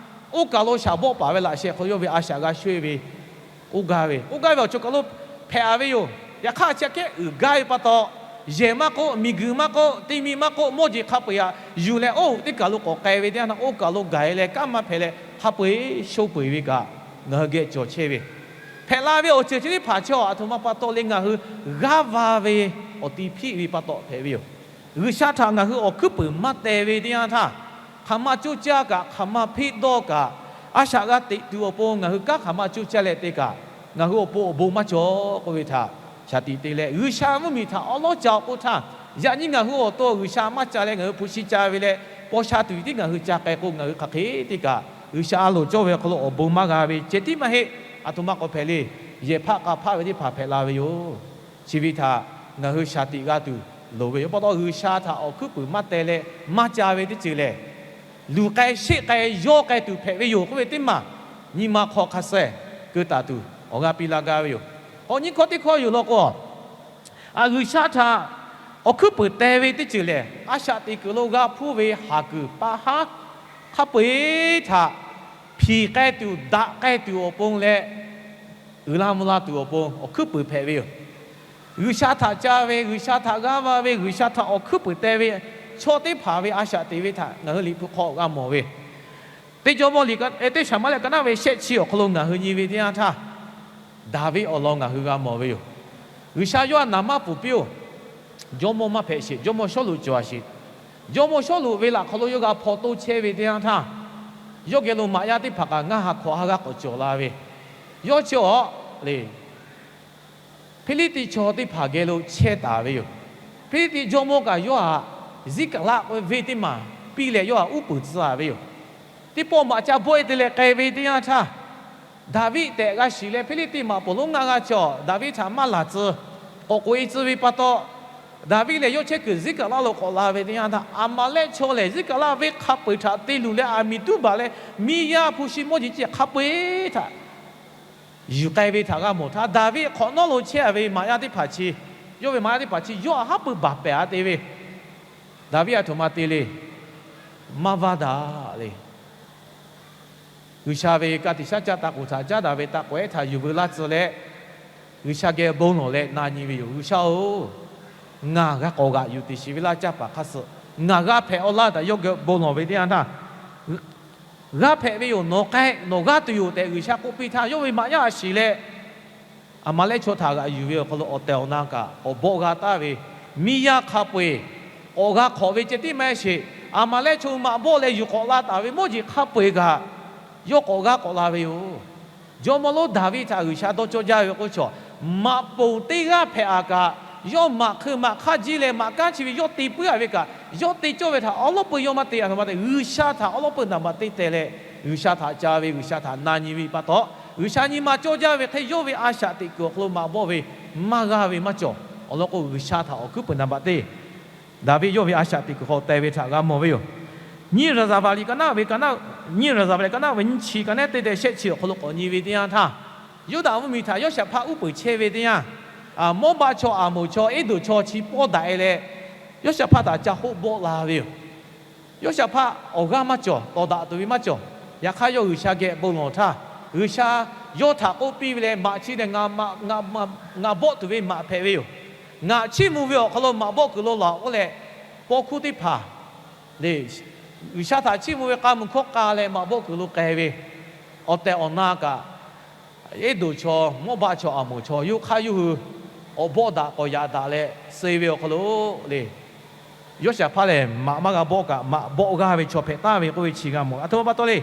oˇ kaˬ lo shaˍ bawˆ paˍ ve laꞈ sheh hk'aw lo yawˇ ve a shaꞈ g'a shawehˇ ve k'oˆ gaˇ ve, k'oˆ gaˇ ve awˬ ceuˬ kaˬ lo hpehꞈ a ve yoˬ. Yaꞈ hk'aˇ, chi aꞈ kehˉ uiˍ gaˇ ve pa taw, yehˬ maˇ k'oˆ, miˬguiˬ maˇ k'oˆ, ti mi maˇ k'oˆ, mawˇ jeˬ hk'a peu-eˬ aꞈ yuˬ leh oˇ teˇ kaˬ lo k'awꞈ k'ai ve teˇ yanˇ htaˇ, oˇ kaˬ lo gaˬ e leh kanˉ maˇ hpehꞈ leh hk'a peu-eˬ sho peu-eˬ ve kaꞈ ngaˬ hui geh cawˬ chehˇ ve, hpehꞈ la ve awˬ ceuˬ chi teˇ hpaˍ chi aꞈ htoꞈ ma pa taw le, ngaˬ hui g'aˇ va ve awˬ ti hpiˆ ve pa taw hpehꞈ ve yoˬ. G'uiˬsha htaꞈ ngaˬ hui awˬ hkuiˉ puiˍ maˇ teh ve teˇ yanˇ htaˇ, hk'aˬ ma coˇ caˇ kaꞈ, hk'aˬ ma hpeˆ dawˇ kaꞈ, a shaꞈ g'a teꞈ tuˬ awˬ pon ngaˬ hui kanˉ hk'aˬ ma coˇ caˇ leh te kaꞈ, ngaˬ hui awˬ pon awˬ bon maˇ cawˬ k'oˆ ve htaꞈ shaˍ tiꞈ te leh, G'uiˬsha mvuhˇmiˬ htaꞈ awˉ lawˉ ca k'oˆ htaˇ, yaꞈ nyi ngaˬ hui awˬ to G'uiˬsha maˇ ca leh ngaˬ hui hpu shi ca ve leh, paw sha tuˬ tiˉ ngaˬ hui ca k'ai k'o, ngaˬ hui hk'aˬ hk'e te kaꞈ G'uiˬsha a loˍ cawˇ ve awˬ hk'aw lo awˬ bon maˇ g'a ve ceh tiˉ maˇ heˆ. Aˬ htoꞈ ma k'awꞈ hpehꞈ le. Yehˬ hpaˆ k'a hpaˆ ve teˇ hpaˍ hpehꞈ la ve yoˬ. Chi ve htaꞈ ngaˬ hui shaˍ tiꞈ g'a tuˬ loˍ ve yoˬ. Pa taw G'uiˬsha htaꞈ awˬ hkuiˉ puiˍ maˇ teh leh maˇ ca ve teˇ ceuˬ lehˬ, luˬ k'ai sheˆ k'ai yawˇ k'ai tuˬ hpehꞈ ve yoˬ k'oˆ ve teˇ maˬ nyi ma hk'aw hk'a suh keu taˍ tuˬ awˬ g'aˇ piˇ laˇ gaˇ ve yoˬ. K'awꞈ nyi hkawˇ teˇ hkawˇ yoˬ law k'o, G'uiˬsha htaꞈ awˬ hkuiˉ puiˍ teh ve teˇ ceuˬ lehˬ, a shaꞈ teꞈ kuiˬ lo g'a hpuˇ ve haˍ kuiˬ pa haˉ hk'a peu-eˬ htaꞈ hpiˍ k'ai tuˬ, daꞈ k'ai tuˬ awˬ pon leh, uiˍ la mvuh la tuˬ awˬ pon awˬ hkuiˉ puiˍ hpehꞈ ve yoˬ. G'uiˬsha htaꞈ ca ve, G'uiˬsha htaꞈ g'aˇ va ve, G'uiˬsha htaꞈ awˬ hkuiˉ puiˍ teh ve chaw teˇ hpaˍ ve a shaꞈ teꞈ ve htaꞈ ngaˬ hui Liꞈ hpu hk'aw g'a mawˬ ve, Teˇ Jawˇmawˇ liꞈ, Teˇ Saˍmaˍliˆ ka naˉ ve shehˆ chi awˬ hk'aw lo ngaˬ hui nyi ve teˇ yanˇ htaˇ, Daˍviˆ awˬ lawn ngaˬ hui g'a mawˬ ve yoˬ. G'uiˬsha yawˇ htaꞈ naˍ maˇ pfuhˍ piˇ-oˬ. Jawˇmawˇ maˇ hpehꞈ sheˍ, jawˇmawˇ Sawˉluꞈ cawˬ a sheˍ. Jawˇmawˇ Sawˉluꞈ ve laꞈ hk'aw lo yawˇ g'a hpaw toˇ chehˇ ve teˇ yanˇ htaˇ, yawˇ geh lo maꞈ yaˇ teˇ hpaˍ kaꞈ ngaˇ ha hkawꞈ ha g'aˇ k'awꞈ cawˬ la ve, yawˇ chi awˬ le Hpiˇliˇtiˆ chaw teˇ hpaˍ geh lo chehˇ taˍ ve yoˬ. Hpiˇliˇtiˆ jawˇmawˇ kaꞈ yawˇ htaꞈ Ziˉkaˍlaˆ k'oˆ ve venˇ teˇ maˬ piˇ leh yawˇ htaꞈ uˉ peunˍ tcuh a ve yoˬ. Teˇ pawˆ maꞈ ca bawˆ e te leh k'ai ve teˇ yanˇ htaˇ, Daˍviˆ tehꞈ g'a shiˍ leh Hpiˇliˇtiˆ maꞈ poˍ lonˉ ngaˇ g'aˇ chaw Daˍviˆ htaꞈ maˇ laˬ tcuh, k'awꞈ k'oꞈ e tcuh ve pa taw, Daˍviˆ lehˬ yawˇ chehˇ kuiˬ Ziˉkaˍlaˆ lo k'awꞈ la ve teˇ yanˇ htaˇ, Aˍmaˍlehˆ chaw lehˬ Ziˉkaˍlaˆ venˇ hk'a peu-eˬ htaꞈ te luˬ leh aˬ miˍ tuˉ baˬ leh, miˇ yaˇ hpu shi mawˇ jeˬ ceh hk'a peu-eˬ htaꞈ yuˬ k'ai ve htaꞈ g'a mawˬ htaˇ, Daˍviˆ hk'awꞈ nawˉ lo chehˇ a ve maꞈ yaˇ teˇ hpaˍ chi, yawˇ ve maꞈ yaˇ teˇ hpaˍ chi yawˇ htaꞈ haˉ pui baˬ pehˍ a te ve, Daˍviˆ aˬ htoꞈ ma te le. Maˇ vaˇ daꞈ le. G'uiˬsha ve ka tiꞈ shaˉ caˆ taˇ k'oˍ htaꞈ caˉ daꞈ ve taˇ k'oˍ ehˉ htaꞈ yuˬ veu laˇ tcuh leh, G'uiˬsha geh bon lawˬ leh na nyi ve yoˬ. G'uiˬsha-oˬ, ngaˬ g'a k'awꞈ g'aꞈ yuˬ teꞈ shiˍ ve laˇ caˇ paˍ hk'a suh ngaˬ g'a hpehꞈ-aw laˇ tehꞈ yawˇ geh bon lawˬ ve teˇ yanˇ htaˇ, g'a hpehꞈ ve yoˬ, nawˬ k'ai nawˬ g'aˇ tuˬ yoˬ tehꞈ G'uiˬsha k'oˆ piˇ htaˇ, yawˇ ve maꞈ yaˇ a shiˍ leh Aˍmaˍlehˆ chaw htaꞈ g'aꞈ yuˬ ve awˬ hk'aw lo awˬ tehˬ awˬ na kaꞈ k'awꞈ bawˆ g'a taˍ ve, miˇ yaˇ hk'a peu-eˬ k'awꞈ g'a hk'awꞈ ve ceh tiˉ maˇ heˆ sheˍ, Aˍmaˍlehˆ chaw maꞈ bawˆ leh yuˬ k'awꞈ la taˍ ve mawˇ jeˬ hk'a peu-eˬ kaꞈ yawˇ k'awꞈ g'aˇ k'awꞈ la ve yoˬ. Jawˇmawˇ lonˉ Daˍviˆ htaꞈ G'uiˬsha dawˇ cawˇ jaˇ ve k'oˆ chaw, maꞈ poˍ teˇ g'aˇ hpehꞈ a kaꞈ, yawˇ maꞈ hk'eu maꞈ hk'aˇ jiˇ leh maꞈ kanˉ chi ve yawˇ te puiˉ a ve kaꞈ, Yawˇ te cawˇ ve htaꞈ awˉ lawˉ peuˇ yawˇ maˇ te. Aˬ htoꞈ ma te, G'uiˬsha htaꞈ awˉ lawˉ peuˇ naˍ baꞈ te teh leh, G'uiˬsha htaꞈ ca ve, G'uiˬsha htaꞈ na nyi ve pa taw, G'uiˬsha nyi ma cawˇ jaˇ ve hk'e yawˇ ve a shaꞈ teꞈ kuiˬ awˬ hk'aw lo maꞈ bawˆ ve maˇ g'aˇ ve maˇ cawˬ. Awˬ lawn k'o, G'uiˬsha htaꞈ awˬ hkuiˉ peuˬ naˍ baꞈ te Daˍviˆ yawˇ ve a shaꞈ teꞈ kuiˬ hk'aw teh ve htaꞈ g'a mawˬ ve yoˬ. Nyiˇ Raˍzaˍvaˍ liꞈ ka naˆ ve, nyiˇ Raˍzaˍvaˍ liꞈ ka naˆ ve nyiˇ chi ka nehˉ teˇ tehꞈ shehˆ chi awˬ hk'aw lo k'awꞈ nyi ve teˇ yanˇ htaˇ, Yuˇdaꞈ mvuhˇmiˬ htaꞈ Yawˇshaˍhpaˆ uˉ peunˍ chehˇ ve teˇ yanˇ, Mawˇbaˆ chaw, Aˍmoˍ chaw, Eˇdoˍ chaw chi pawˇ daꞈ e leh, Yawˇshaˍhpaˆ htaꞈ ca hoˆ bawˆ la ve yoˬ. Yawˇshaˍhpaˆ awˬ g'aˇ maˇ cawˬ, tawˍ daꞈ tuˬ ve maˇ cawˬ. Yaꞈ hk'aˇ, yawˇ G'uiˬsha geh bon lawˬ htaˇ, G'uiˬsha yawˇ htaꞈ k'oˆ piˇ ve leh, Maꞈ chi dehꞈ ngaˬ bawˆ tuˬ ve maꞈ hpehꞈ ve yoˬ. Ngaˬ chiˇ mvuh ve awˬ hk'aw lo maꞈ bawˆ kuiˬ lo laˬ k'oˆ leh, paw hkuˇ teˇ hpaˍ le, G'uiˬsha htaꞈ chiˇ mvuh ve k'a muiˬ hkawˇ k'a leh maꞈ bawˆ kuiˬ lo k'ai ve, awˬ tehˬ awˬ na kaꞈ, Eˇdoˍ chaw, Mawˇbaˆ chaw, Aˍmoˍ chaw yawˇ hk'aˇ yawˇ hui awˬ bawˆ daꞈ k'awꞈ yaꞈ daꞈ leh suh ve awˬ hk'aw lo le, Yawˇshaˍhpaˆ lehˬ maꞈ maˇ g'a bawˆ kaꞈ maꞈ bawˆ g'aˇ ve chaw hpehꞈ taˍ ve k'oˆ ve chi g'a mawˬ. Aˬ htoꞈ ma pa taw le,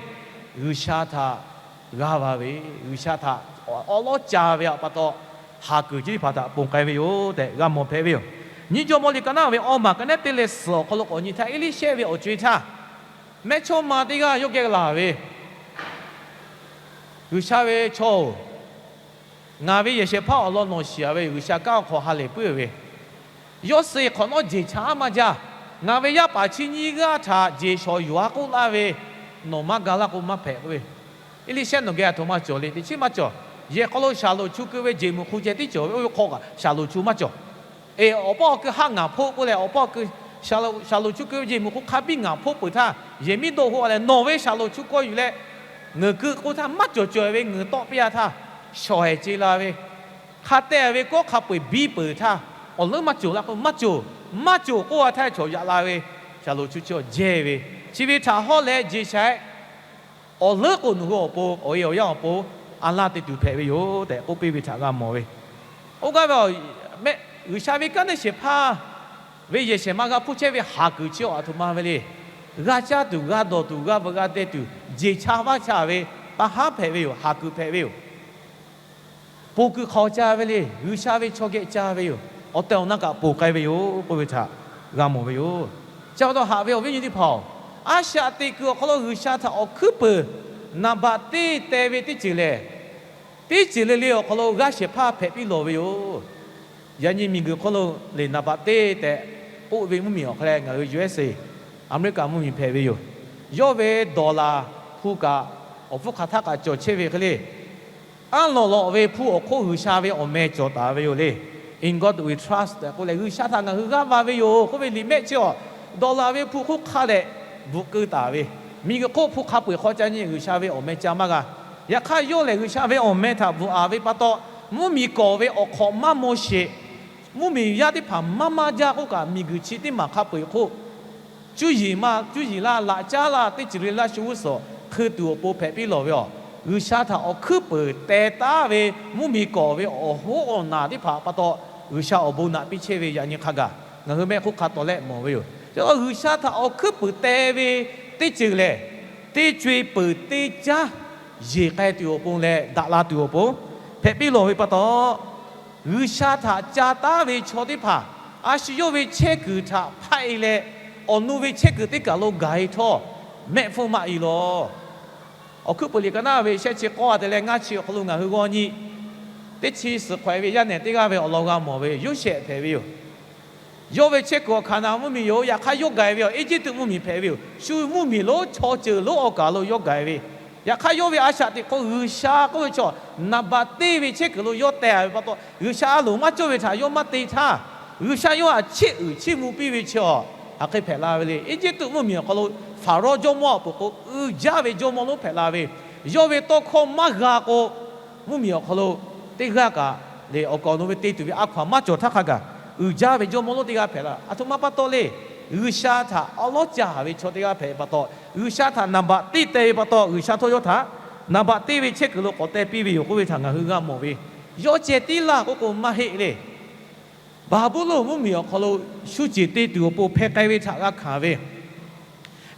G'uiˬsha htaꞈ g'aˇ va ve, G'uiˬsha htaꞈ awˉ lawˉ ca ve pa taw, haˍ kuiˬ chi teˇ hpaˍ htaꞈ ponˬ k'ai ve yoˬ tehꞈ g'a mawˬ hpehꞈ ve yoˬ. Nyiˇ Jawˇmawˇ liꞈ ka naˆ ve awˇ maˬ ka nehˉ teˇ leh suhˍ awˬ hk'aw lo k'awꞈ nyi htaˇ, Eˇliˇshehˇ ve awˬ co e htaˇ, mehˇchawˇma teˇ g'aˇ yawˇ geh laˬ ve, G'uiˬsha ve chaw-oˬ, ngaˬ ve yehˬ shehˍ hpaˇ awˬ lawn nawˬ shiˍ a ve, G'uiˬsha kanˉ awˬ hk'aw ha lehˬ puiˉ ve, yawˇ suh hk'awꞈ nawˉ jeˬ cha aˉ maˇ jaˇ. Ngaˬ ve yaˇ paˍ chi nyiˇ g'aˇ htaꞈ jeˬ shawˍ yuˬ a k'oˆ laˇ ve, nawˬ maˇ ga laˇ k'o maˇ hpehꞈ k'oˆ ve, Eˇliˇshehˇ nawˬ geh aˬ htoꞈ ma cawˬ le. Teˇ chiˉ maˇ cawˬ. Yehˬ hk'aw lo shaˍlonˍ chu keu ve jeˬ meuꞈ hk'u ceh tiˉ cawˬ ve, oˇ ve hk'aw kaꞈ shaˍlonˍ chu maˇ cawˬ. Eˬ, awˬ paˇ awˬ keu haˆ ngaˬ hpoˆ k'oˆ leh, awˬ paˇ awˬ keu shaˍlonˍ chu keu ve jeˬ meuꞈ hk'u hk'a biˇ ngaˬ hpoˆ peuˬ htaˇ, yehˬ miˉ dawˇ hoˆ a leh, nawˬ ve shaˍlonˍ chu kawˇ yuˬ leh ngeuˍ keu k'oˆ htaˇ, maˇ cawˬ cawˬ ve ngeuˍ tawˆ piˇ a htaˇ, shawˍ hehˍ ce la ve, hk'a te ve kawˉ hk'a peu-eˬ biˇ peuˬ htaˇ, awˬ leuˉ maˇ cawˬ laˇ k'o, maˇ cawˬ, maˇ cawˬ k'oˆ a htaˇ chaw yaꞈ la ve, shaˍlonˍ chu chi awˬ jehˇ ve, chi ve htaꞈ hawˉ leh jeˬ sha-eˬ, awˬ leuˉ k'o nawˬ hui awˬ pon, awˬ e awˬ yanˇ awˬ pon a laˇ te tuˬ hpehꞈ ve yoˬ tehꞈ k'oˆ piˇ ve htaꞈ g'a mawˬ ve. Oˇ gaˇ ve, G'uiˬsha ve kanˉ te shehˍ hpaˇ ve yehˬ shehˍ ma g'a hpuˇ chehˇ ve haˍ kuiˬ chi awˬ aˬ htoꞈ ma ve le. G'a caˇ tuˬ, g'a dawˬ tuˬ, g'a veuꞈ g'a deh tuˬ, jeˬ cha vaˇ cha ve, taˇ haˉ hpehꞈ ve yoˬ. Haˍ kuiˬ hpehꞈ ve yoˬ. Ponˬ kuiˬ hk'aw ca ve le. G'uiˬsha ve chaw geh ca ve yoˬ. Awˬ tehˬ awˬ na kaꞈ ponˬ k'ai ve yoˬ k'oˆ ve htaꞈ g'a mawˬ ve yoˬ. Chi pa taw haꞈ ve awˬ viˉ nyi teˇ hpaˍ-oˬ, a shaꞈ teꞈ kuiˬ awˬ hk'aw lo G'uiˬsha htaꞈ awˬ hkuiˉ peuˬ naˍ baꞈ teˇ teh ve teˇ ceuˬ lehˬ, teˇ ceuˬ le le awˬ hk'aw lo g'aˇ shehˍ hpaˇ hpehꞈ piˇ lawˬ ve yoˬ. Yaꞈ nyi miˬguiˬ hk'oˆ lo lehˬ, naˍ baꞈ teˇ tehꞈ k'oˆ ve mvuhˇmiˬ awˬ hk'aw leh ngaˬ hui U S A, Aˍmeˍriˆkaˍ mvuhˇmiˬ hpehꞈ ve yoˬ. Yawˇ ve dollar hpu kaꞈ awˬ hpfuhˇ hk'aˬ htaˆ kaꞈ cawˬ chehˇ ve hk'e le. Aˉ lawꞈ lawꞈ ve hpu awˬ hk'oˆ G'uiˬsha ve awˬ meh cawˬ taˍ ve yoˬ le. In God we trust tehꞈ k'oˆ leh, G'uiˬsha htaꞈ ngaˬ hui g'aˇ va ve yoˬ k'oˆ ve liꞈ mehˆ chi awˬ, dollar ve hpu hk'oˆ hk'a dehꞈ bvuhꞈ keu taˍ ve, miˬguiˬ hk'oˆ hpu hk'a peu-eˬ hk'aw ca nyi G'uiˬsha ve awˬ meh ca maˇ g'a. Yaꞈ hk'aˇ, yawˇ lehˬ G'uiˬsha ve awˬ meh htaꞈ bvuhꞈ a ve pa taw, mvuhˇmiˬ kawˍ ve awˬ hk'awꞈ maˇ maw sheˍ. Mvuhˇmiˬ yaˇ teˇ hpaˍ maˇ maˇ jaˇ k'oˆ kaꞈ, miˬguiˬ chi teˇ maˬ hk'a peu-eˬ hk'oˆ cuˇ yiˍ ma, cuˇ yiˍ laˇ, laꞈ caˉ laˇ, teˇ ceuˬ le laˇ shu g'uˇ suhˍ hkui tuˬ awˬ pon hpehꞈ piˇ lawˬ ve yoˬ. G'uiˬsha htaꞈ awˬ hkuiˉ peuˬ teh taˉ ve mvuhˇmiˬ kawˍ ve awˬ hoˉ awˬ naˬ teˇ hpaˍ pa taw, G'uiˬsha awˬ bon naꞈ piˇ chehˇ ve yaꞈ nyi hk'a gaˬ ngaˬ hui mehˆ hk'oˆ hk'a taw lehˆ mawˬ ve yoˬ. Chi pa taw G'uiˬsha htaꞈ awˬ hkuiˉ peuˬ teh ve teˇ ceuˬ lehˬ, teˇ co e peuˬ teˇ caˉ yeˬ k'ai tuˬ awˬ pon leh daꞈ la tuˬ awˬ pon hpehꞈ piˇ lawˬ ve pa taw, G'uiˬsha htaꞈ ca taˉ ve chaw teˇ hpaˍ a shu yawˇ ve chehˇ kuiˬ htaꞈ hpaˆ e leh, awˬ nu ve chehˇ kuiˬ teˇ kaˬ lo gaˬ e htawˇ, mehˆ hpfuhˇ maˇ i lawˬ. Awˬ hkuiˉ peuˬ liꞈ ka naˆ ve shehˆ chi k'awˇ a te leh ngaˇ chi awˬ hk'aw lo ngaˬ hui g'aw nyi, teˇ chi suhˍ hk'awꞈ e ve yaˇ nehˬ teˇ g'aˇ ve awˬ lawn g'a mawˬ ve Yoˇsehꞈ hpehꞈ ve yoˬ. Yawˇ ve chehˇ kuiˬ awˬ hkanˍ na mvuhˇmiˬ yoˬ. Yaꞈ hk'aˇ, yawˇ gaˬ e ve awˬ Eˇjiˇtuꞈ mvuhˇmiˬ hpehꞈ ve yoˬ. Shu mvuhˇmiˬ lonˉ chaw ceuˬ lonˉ awˬ kaˬ lo yawˇ gaˬ e ve, yaꞈ hk'aˇ, yawˇ ve a shaꞈ teꞈ hk'aw G'uiˬsha k'oˆ ve chaw naˍ baꞈ teˇ ve chehˇ kuiˬ lo yawˇ teh a ve pa taw, G'uiˬsha a loˍ maˇ cawˇ ve htaꞈ yawˇ maˇ te htaˇ, G'uiˬsha yawˇ htaꞈ chiˇ uiˍ chiˇ mvuh piˇ ve chi awˬ, hk'aˬ hk'e hpehꞈ la ve le. Eˇjiˇtuꞈ mvuhˇmiˬ awˬ hk'aw lo Hpaˍrawˇ jawˇmawˇ awˬ pon k'o, uiˍ jaˇ ve jawˇmawˇ lonˉ hpehꞈ la ve, yawˇ ve tawˇ hkawˇ maˇ g'a k'o, mvuhˇmiˬ awˬ hk'aw lo teˇ g'aˇ kaꞈ lehˬ, awˬ kaˍ awˬ nu ve te tuˬ ve a hkaw-anˬ maˇ cawˬ htaˇ hk'a gaˬ, uiˍ jaˇ ve jawˇmawˇ lonˉ teˇ g'aˇ hpehꞈ la. Aˬ htoꞈ ma pa taw le, G'uiˬsha htaꞈ awˉ lawˉ ca haˍ ve chaw teˇ g'aˇ hpehꞈ ve pa taw, G'uiˬsha htaꞈ naˍ baꞈ teˇ teh ve pa taw, G'uiˬsha htawˇ yawˇ htaꞈ naˍ baꞈ teˇ ve chehˇ kuiˬ lo k'awꞈ teh piˇ ve yoˬ k'oˆ ve htaꞈ ngaˬ hui g'a mawˬ ve. Yawˇ ceh tiˉ laˇ k'oˆ k'o maˇ heˆ le. Baˍbuˍlonˍ mvuhˇmiˬ awˬ hk'aw lo shu ceˬ te tuˬ awˬ pon hpeh k'ai ve htaꞈ g'a hkanˍ ve,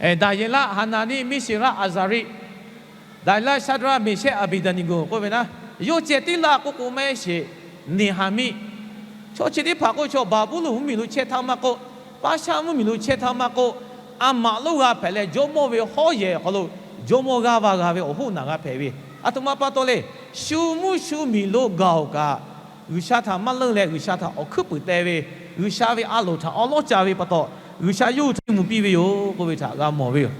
Daˍyeˍlaˆ, Haˍnaˍniˆ, Miˇseˍraˆ, Aˍzaˍriˆ, Daˍyeˍlaˆ, Shaˍdraˆ, Meˍshehˆ, Aˍbeˍdaˍneˍgoˍ k'oˆ ve naˉ, yawˇ ceh tiˉ laˇ k'oˆ k'o maˇ heˆ sheˍ. Neˍhaˍmiˆ, chaw chi teˇ hpaˍ k'oˆ ve chaw Baˍbuˍlonˍ mvuhˇmiˬ lo chehˇ htaˇ maˇ k'oˆ, Paˇ shaˆ mvuhˇ miˬ lo chehˇ htaˇ maˇ k'oˆ, a maꞈ lonˉ g'a hpehꞈ leh, jawˇmawˇ ve hawˉ yehˬ awˬ hk'aw lo jawˇmawˇ g'aˇ va g'a ve awˬ hoˉ naꞈ g'a hpehꞈ ve, aˬ htoꞈ ma pa taw le. Shu mvuhˇ shu miˬ lo gaˬ-oˬ kaꞈ, G'uiˬsha htaꞈ maˇ leuˆ leh G'uiˬsha htaꞈ awˬ hkuiˉ puiˍ teh ve, G'uiˬsha ve a loˍ htaꞈ awˉ lawˉ ca ve pa taw, G'uiˬsha yawˇ hui htaꞈ mvuh piˇ ve yoˬ k'oˆ ve htaꞈ g'a mawˬ ve yoˬ.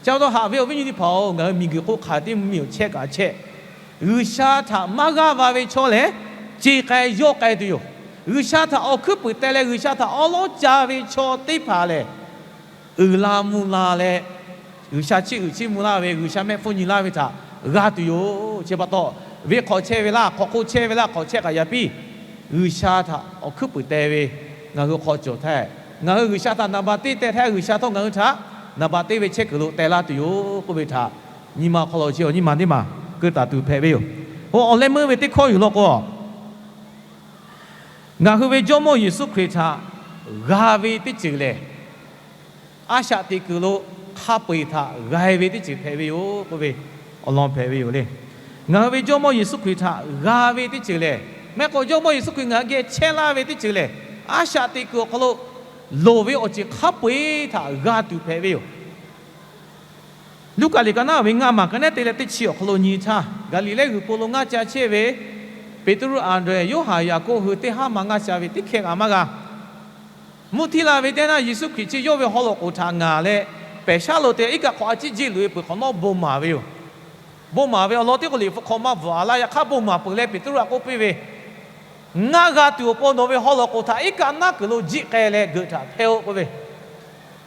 Chi pa taw haꞈ ve awˬ viˉ nyi teˇ hpaˍ-oˬ, ngaˬ hui miˬguiˬ hk'oˆ hk'aˬ teˇ mvuhˇmiˬ awˬ chehˇ kaꞈ chehˇ, G'uiˬsha htaꞈ maˇ g'aˇ va ve chaw lehˬ, ce k'ai yawˇ k'ai tuˬ yoˬ. G'uiˬsha htaꞈ awˬ hkuiˉ puiˍ teh leh G'uiˬsha htaꞈ awˉ lawˉ ca ve chaw teˇ hpaˍ lehˬ, uiˍ la mvuh la leh, G'uiˬsha chiˇ uiˍ chiˇ mvuh laˇ ve, G'uiˬsha mehˆ hpfuhˇ nyi laˇ ve htaꞈ g'a tuˬ yoˬ. Chi pa taw, venˇ hk'awꞈ chehˇ ve laˇ, hk'awꞈ hk'oˆ chehˇ ve laˇ, hk'awꞈ chehˇ kaꞈ yaꞈ piˇ, G'uiˬsha htaꞈ awˬ hkuiˉ puiˍ teh ve, ngaˬ hui hk'aw cawˬ htaˇ, ngaˬ hui G'uiˬsha htaꞈ naˍ baˬ teˇ teh htaˇ, G'uiˬsha htawˇ ngaˬ hui htaꞈ naˍ baˬ teˇ ve chehˇ kuiˬ lo teh laˇ tuˬ yoˬ k'oˆ ve htaꞈ, nyi ma awˬ hk'aw lo chi awˬ nyi ma teˇ maˬ keu taˍ tuˬ hpehꞈ ve yoˬ. Oˇ awˬ leh meuˇ ve teˇ hkawˇ yuˬ law k'o, ngaˬ hui ve Jawˇmawˇ Yeˍsuˆ Hkriꞈ htaꞈ g'a ve teˇ ceuˬ lehˬ, a shaꞈ teꞈ kuiˬ lo hk'a peu-eˬ htaꞈ g'a ve teˇ ceuˬ hpehꞈ ve yoˬ k'oˆ ve awˬ lawn hpehꞈ ve yoˬ le. Ngaˬ hui ve Jawˇmawˇ Yeˍsuˆ Hkriꞈ htaꞈ g'a ve teˇ ceuˬ lehˬ, mehˆ k'o Jawˇmawˇ Yeˍsuˆ Hkriꞈ ngaˬ hui geh chehˇ laˇ ve teˇ ceuˬ lehˬ, a shaꞈ teꞈ kuiˬ awˬ hk'aw lo loˍ ve awˬ ceuˬ hk'a peu-eˬ htaꞈ g'a tuˬ hpehꞈ ve yoˬ. Luˉkaꞈ liꞈ ka naˉ ve ngaˇ maˬ ka nehˉ te leh teˇ chi awˬ hk'aw lo nyi htaˇ, Gaˍliˍlehˇ g'uiˬ po lo ngaˇ ca chehˇ ve Peˍtruˆ, Anˍdrehˍ, Yoˇhanˬ, Yaˍkoˆ hui teˇ haˉ ma ngaˇ ca ve teˇ hkeh kaꞈ maˇ g'a. Mvuhˇ htiˇ la ve teˇ naˇ Yeˍsuˆ Hkriꞈ chi yawˇ ve haw loꞈ k'oˍ htaꞈ ngaˍ leh, pehˬ shaˉ lo te iˉ kaˆ hk'awꞈ a ciˉ jiˆ loꞈ-e peuˬ hk'awꞈ nawˉ bon maˍ ve yoˬ. Bon maˍ ve awˬ lawn teˇ k'o liꞈ hpu hk'aw maˇ bvuhꞈ a laˇ. Yaꞈ hk'aˇ bon maˍ peuˬ leh Peˍtruˆ htaꞈ k'oˆ piˇ ve, Ngaˇ g'a tuˬ awˬ pon nawˬ ve haw loꞈ k'oˍ htaꞈ iˉ kaˆ naˉ kuiˬ lo jiˆ k'ai leh geuꞈ htaꞈ hpehˇ-oˆ k'oˆ ve,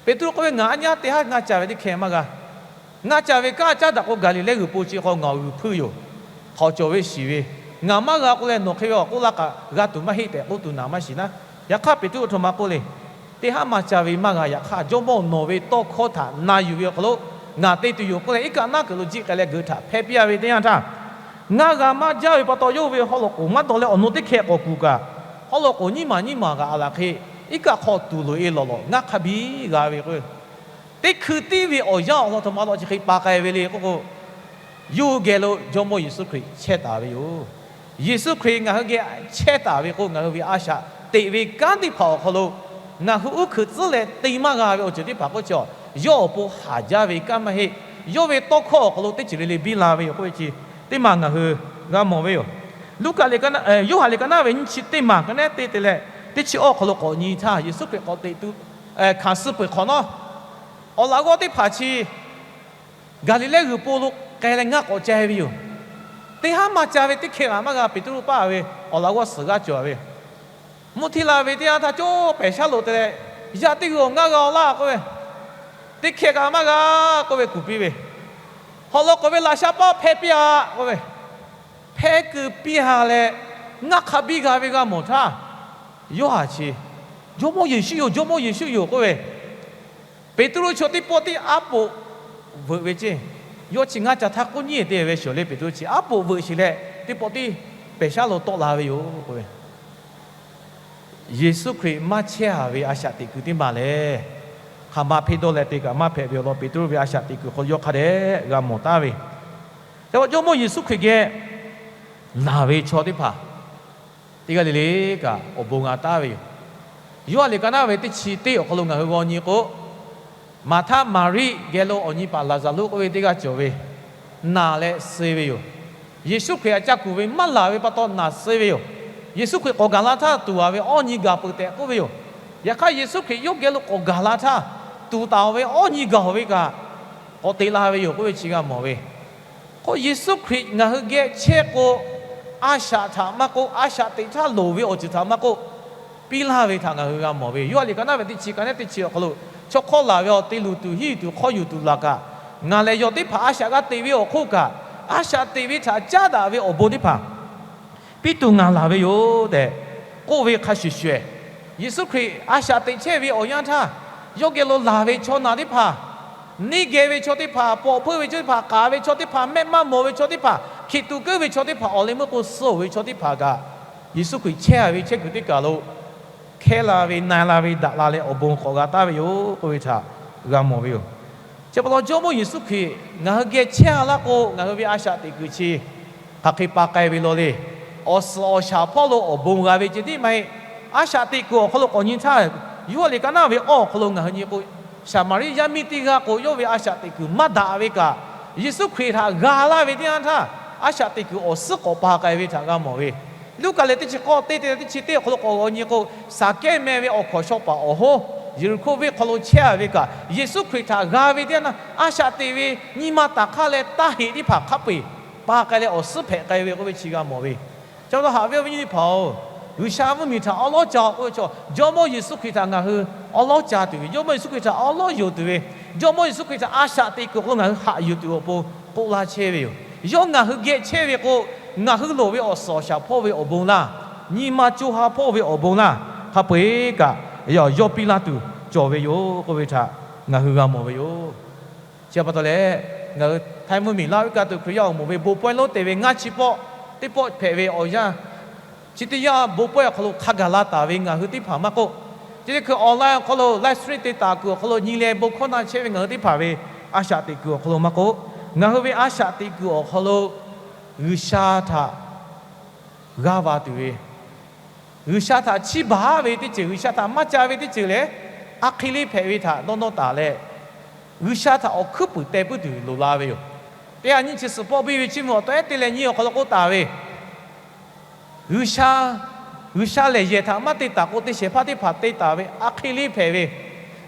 Peˍtruˆ k'oˆ ve, Ngaˬ aˉ nyaˇ teˇ haˉ ngaˇ ca ve teˇ hkeh maˇ g'a. Ngaˇ ca ve kanˉ caˉ daꞈ k'o, Gaˍliˍlehˇ g'uiˬ po chi hk'aw ngaˬ g'uiˬ hpuiˇ yoˬ. Hk'awꞈ cawˬ ve shiˍ ve, ngaˬ maˇ g'a k'oˆ leh nawˬ hk'e ve awˬ k'oˆ laˇ kaꞈ g'a tuˬ maˇ heˆ tehꞈ k'oˆ tuˬ naˍ maˇ shiˍ naˉ. Yaꞈ hk'aˇ Peˍtruˆ aˬ htoꞈ ma k'oˆ le, Teˇ haˉ maˇ ca ve maˇ g'a. Yaꞈ hk'aˇ Jawˇmawˇ nawˬ ve tawˇ hkawˇ htaꞈ na yuˬ ve awˬ hk'aw lo ngaˬ te tuˬ yoˬ k'oˆ leh, iˉ kaˆ naˉ kuiˬ lo jiˆ k'ai leh geuꞈ htaꞈ hpehˇ piˇ-a ve teˇ yanˇ htaˇ, ngaˇ g'a maˇ jaˇ ve pa taw yawˇ ve haw loꞈ k'oˍ maˇ dawˬ leh awˬ nu teˇ hkeh k'awꞈ kuˬ kaꞈ, haw loꞈ k'oˍ nyiˇ maˬ nyiˇ maˬ g'aꞈ a laˬ hk'e, iˉ kaˆ hk'aw tuˬ loꞈ-e lawꞈ lawꞈ ngaˇ hk'a biˇ g'a ve k'o, teˇ hkui tiˉ ve awˬ yanˇ awˬ lawn htoꞈ ma law chi hk'e pa k'ai ve le k'oˆ k'o, yawˇ hui geh lo Jawˇmawˇ Yeˍsuˆ Hkriꞈ chehˇ taˍ ve yoˬ. Yeˍsuˆ Hkriꞈ ngaˬ hui geh chehˇ taˍ ve k'o, ngaˬ hui ve a shaꞈ teꞈ ve kanˉ teˇ hpaˍ awˬ hk'aw lo ngaˬ hui uˉ hkeuꞈ tcuhˉ leh te maˇ g'a ve awˬ ceuˬ teˇ hpaˍ k'oˆ chi, yawˇ awˬ pon haˍ jaˇ ve kanˉ maˇ heˆ. Yawˇ ve tawˇ hkawˇ awˬ hk'aw lo teˇ ceuˬ le le biˇ la ve yoˬ k'oˆ ve chi teˇ maˬ ngaˬ hui g'a mawˬ ve yoˬ. Luˉkaꞈ liꞈ, Yoˇhanˬ liꞈ ka naˉ ve nyiˇ chi teˇ maˬ ka nehˉ te te leh teˇ chi awˇ awˬ hk'aw lo k'awꞈ nyi htaˇ, Yeˍsuˆ Hkriꞈ k'awꞈ teꞈ tu hkanˍ suh peuˬ hk'awꞈ nawˉ, awˬ laꞈ g'awˇ teˇ hpaˍ chi Gaˍliˍlehˇ g'uiˬ po lo k'ai leh ngaˇ k'awꞈ ca ve yoˬ. Teˇ haˉ maˇ ca ve teˇ hkeh kaꞈ maˇ g'a. Peˍtruˆ paˇ ve awˬ laꞈ g'awˇ suhˍ g'aˇ cawˬ ve, mvuhˇ htiˇ la ve teˇ yanˇ htaˇ cawˇ pehˬ shaˉ lo te leh, Yaˇ teˇ g'uiˬ awˬ ngaˇ g'a-o laˇ k'oˆ ve, teˇ hkeh kaꞈ maˇ g'a k'oˆ ve kuˬ piˇ ve, Haw loꞈ k'oˍ ve laꞈ sha paˇ hpehˇ piˇ-a k'oˆ ve, hpehˇ keu piˇ-a leh, ngaˇ hk'a biˇ g'a ve g'a mawˬ htaˇ, Yoˇhanˬ chi, Jawˇmawˇ Yeˍsuˆ yoˬ, Jawˇmawˇ Yeˍsuˆ yoˬ k'oˆ ve, Peˍtruˆ chaw teˇ pawˆ tiˉ aˉ poꞈ veuꞈ ve ceˇ. Yawˇ chi ngaˇ ca htaˇ k'oˆ nyi te ve shawˍ le, Peˍtruˆ chi aˉ poꞈ veuꞈ sheˍ leh teˇ pawˆ tiˉ pehˬ shaˉ lo tawˆ la ve yoˬ k'oˆ ve, Yeˍsuˆ Hkriꞈ maˇ chehˇ-a ve a shaꞈ teꞈ kuiˬ teˇ maˬ lehˬ, hk'aˬ ma hpeˇ dawˇ leh te kaꞈ maˇ hpehꞈ ve awˬ lawn Peˍtruˆ ve a shaꞈ teꞈ kuiˬ hk'aw lo yawˇ hk'a dehꞈ g'a mawˬ taˍ ve, ca Jawˇmawˇ Yeˍsuˆ Hkriꞈ geh naˬ ve chaw teˇ hpaˍ teˇ g'aˇ le le kaꞈ awˬ bon g'a taˍ ve yoˬ. Yoˇhanˬ liꞈ ka naˉ ve teˇ chi teˇ awˬ hk'aw lo ngaˬ hui g'aw nyi k'o, Maˍhtaˆ Maˍriˆ geh lo awˬ nyi paˍ Laˍzaˍruˆ k'oˆ ve teˇ g'aˇ cawˬ ve, naˬ leh suh ve yoˬ. Yeˍsuˆ Hkriꞈ htaꞈ ca kuˬ ve maˇ laˬ ve pa taw naˬ suh ve yoˬ. Yeˍsuˆ Hkriꞈ k'awꞈ gaˬ la htaˇ tuˍ-a ve awˇ nyi gaˬ peuˬ tehꞈ k'oˆ ve yoˬ. Yaꞈ hk'aˇ Yeˍsuˆ Hkriꞈ yawˇ geh lo k'awꞈ gaˬ la htaˇ, tuˍ taˍ-oˬ ve awˇ nyi gaˬ-oˬ ve kaꞈ k'awꞈ te la ve yoˬ k'oˆ ve chi g'a mawˬ ve. K'o Yeˍsuˆ Hkriꞈ ngaˬ hui geh chehˇ k'o, a shaꞈ htaꞈ maˇ k'oˆ, a shaꞈ teꞈ htaˇ loˍ ve awˬ ceuˬ htaꞈ maˇ k'oˆ, piˇ laˇ ve htaꞈ ngaˬ hui g'a mawˬ ve. Yoˇhanˬ liꞈ ka naˉ ve teˇ chi ka nehˉ teˇ chi awˬ hk'aw lo, chaw hk'awˇ laˬ ve awˬ te luˬ tuˬ hiˉ yuˬ tuˬ hk'awˇ yuˬ tuˬ laˬ kaꞈ, ngaˬ lehˬ yawˇ teˇ hpaˍ a shaꞈ g'a teꞈ ve awˬ hk'oˆ kaꞈ, a shaꞈ teꞈ ve htaꞈ caˉ daꞈ ve awˬ bon teˇ hpaˍ piˇ tuˬ ngaˬ laˬ ve yoˬ tehꞈ k'oˆ ve hk'a shuˍ shuˍ, Yeˍsuˆ Hkriꞈ a shaꞈ teꞈ chehˇ ve awˬ yanˇ htaˇ, yawˇ geh lo laˬ ve chaw naˬ teˇ hpaˍ, neˇ geh ve chaw teˇ hpaˍ, pawꞈ hpeuˇ ve chaw teˇ hpaˍ, k'aˍ ve chaw teˇ hpaˍ, mehˆ maˇ mawˬ ve chaw teˇ hpaˍ, hkiˬ tuꞈ keuˆ ve chaw teˇ hpaˍ, awˬ leh meuˇ k'o suh-oˬ ve chaw teˇ hpaˍ kaꞈ, Yeˍsuˆ Hkriꞈ chehˇ-a ve chehˇ kuiˬ teˇ kaˬ lo hkehˇ la ve, na la ve, daꞈ la leh awˬ bon k'awꞈ g'a taˍ ve yoˬ k'oˆ ve htaꞈ g'a mawˬ ve yoˬ. Chi pa taw Jawˇmawˇ Yeˍsuˆ Hkriꞈ ngaˬ hui geh chehˇ-a laˇ k'o, ngaˬ hui ve a shaꞈ teꞈ kuiˬ chi hk'aˬ hk'e pa k'ai ve law le. Awˬ suhˍ awˬ shaˍ hpawˇ lo awˬ bon g'a ve ceh tiˉ maˇ heˆ. A shaꞈ teꞈ kuiˬ awˬ hk'aw lo k'awꞈ nyi htaˇ, Yoˇhanˬ liꞈ ka naˉ ve awˇ awˬ hk'aw lo ngaˬ hui nyi k'o, Saˍmaˍriˆ yaˇ miˇ teˇ g'aˇ k'o, yawˇ ve a shaꞈ teꞈ kuiˬ maˇ daꞈ ve kaꞈ, Yeˍsuˆ Hkriꞈ htaꞈ g'a laˇ ve teˇ yanˇ htaˇ, a shaꞈ teꞈ kuiˬ awˬ suhˉ k'awꞈ pa k'ai ve htaꞈ g'a mawˬ ve. Luˉkaꞈ lehˬ teˇ chi k'awˇ teˇ te teˇ chi teˇ awˬ hk'aw lo k'awꞈ g'aw nyi k'o, Saˍkehˇ meh ve awˬ hkawnˍ shaw paˍ awˬ hoˉ Yeˍriˆhkoˇ venˇ hk'aw lo chehˇ a ve kaꞈ, Yeˍsuˆ Hkriꞈ htaꞈ g'a ve teˇ yanˇ htaˇ, a shaꞈ teꞈ ve nyi ma taˍ hk'aˇ leh taˇ heꞈ teˇ hpaˍ hk'a peu-eˬ pa k'ai leh awˬ suhˉ hpehꞈ k'ai ve k'oˆ ve chi g'a mawˬ ve. Chi pa taw haꞈ ve awˬ viˉ nyi teˇ hpaˍ-oˬ, G'uiˬsha mvuhˇmiˬ htaꞈ awˉ lawˉ ca k'oˆ ve chaw, Jawˇmawˇ Yeˍsuˆ Hkriꞈ htaꞈ ngaˬ hui awˉ lawˉ ca tuˬ ve, Jawˇmawˇ Yeˍsuˆ Hkriꞈ htaꞈ awˉ lawˉ yonˍ tuˬ ve, Jawˇmawˇ Yeˍsuˆ Hkriꞈ htaꞈ a shaꞈ teꞈ kuiˬ awˬ hk'aw lo ngaˬ hui haꞈ yuˬ tuˬ awˬ pon k'oˆ laˇ chehˇ ve yoˬ. Yawˇ ngaˬ hui geh chehˇ ve k'o, ngaˬ hui loˍ ve awˬ suhˍ awˬ shaˍ hpawˇ ve awˬ bon laˇ, nyi ma co ha hpawˇ ve awˬ bon laˇ, hk'a peu-eˬ kaꞈ yawˇ piˇ laˇ tuˬ cawˬ ve yoˬ k'oˆ ve htaꞈ ngaˬ hui g'a mawˬ ve yoˬ. Chi pa taw leh, ngaˬ hui Htaiˇ mvuhˇmiˬ Laˇ huˍ ka tuˬ Hkriꞈ yaˇ awˬ moˍ ve bon pawehˇ lonˉ te ve ngaˇ chi pawˆ teˇ pawˆ hpehꞈ ve awˬ yanˇ, chi teˇ yanˇ bon pawehˇ awˬ hk'aw lo hk'a gaˬ la taˍ ve ngaˬ hui teˇ hpaˍ maˇ k'oˆ, chi teˇ hkui online awˬ hk'aw lo live stream te taˍ kuiˬ awˬ hk'aw lo nyi leh bon hkawˇ na chehˇ ve ngaˬ hui teˇ hpaˍ ve a shaꞈ teꞈ kuiˬ awˬ hk'aw lo maˇ k'oˆ, ngaˬ hui ve a shaꞈ teꞈ kuiˬ awˬ hk'aw lo G'uiˬsha htaꞈ g'aˇ va tuˬ ve, G'uiˬsha htaꞈ chiˇ baˬ ve teˇ ceuˬ, G'uiˬsha htaꞈ maˇ ca ve teˇ ceuˬ lehˬ, a hk'e le hpehꞈ ve htaꞈ dawˇ nawˇ taˍ leh, G'uiˬsha htaꞈ awˬ hkuiˉ puiˍ teh puiˉ tuˬ loˍ la ve yoˬ. Teˇ ha nyiˇ chi suhˍ pawˆ biˇ ve chiˇ mvuh awˬ taw ehˉ te leh nyi awˬ hk'aw lo k'oˆ taˍ ve, G'uiˬsha, G'uiˬsha lehˬ yehˬ htaꞈ maˇ te taˍ k'o, te shehˍ hpaˇ teˇ hpaˍ te taˍ ve a hk'e le hpehꞈ ve,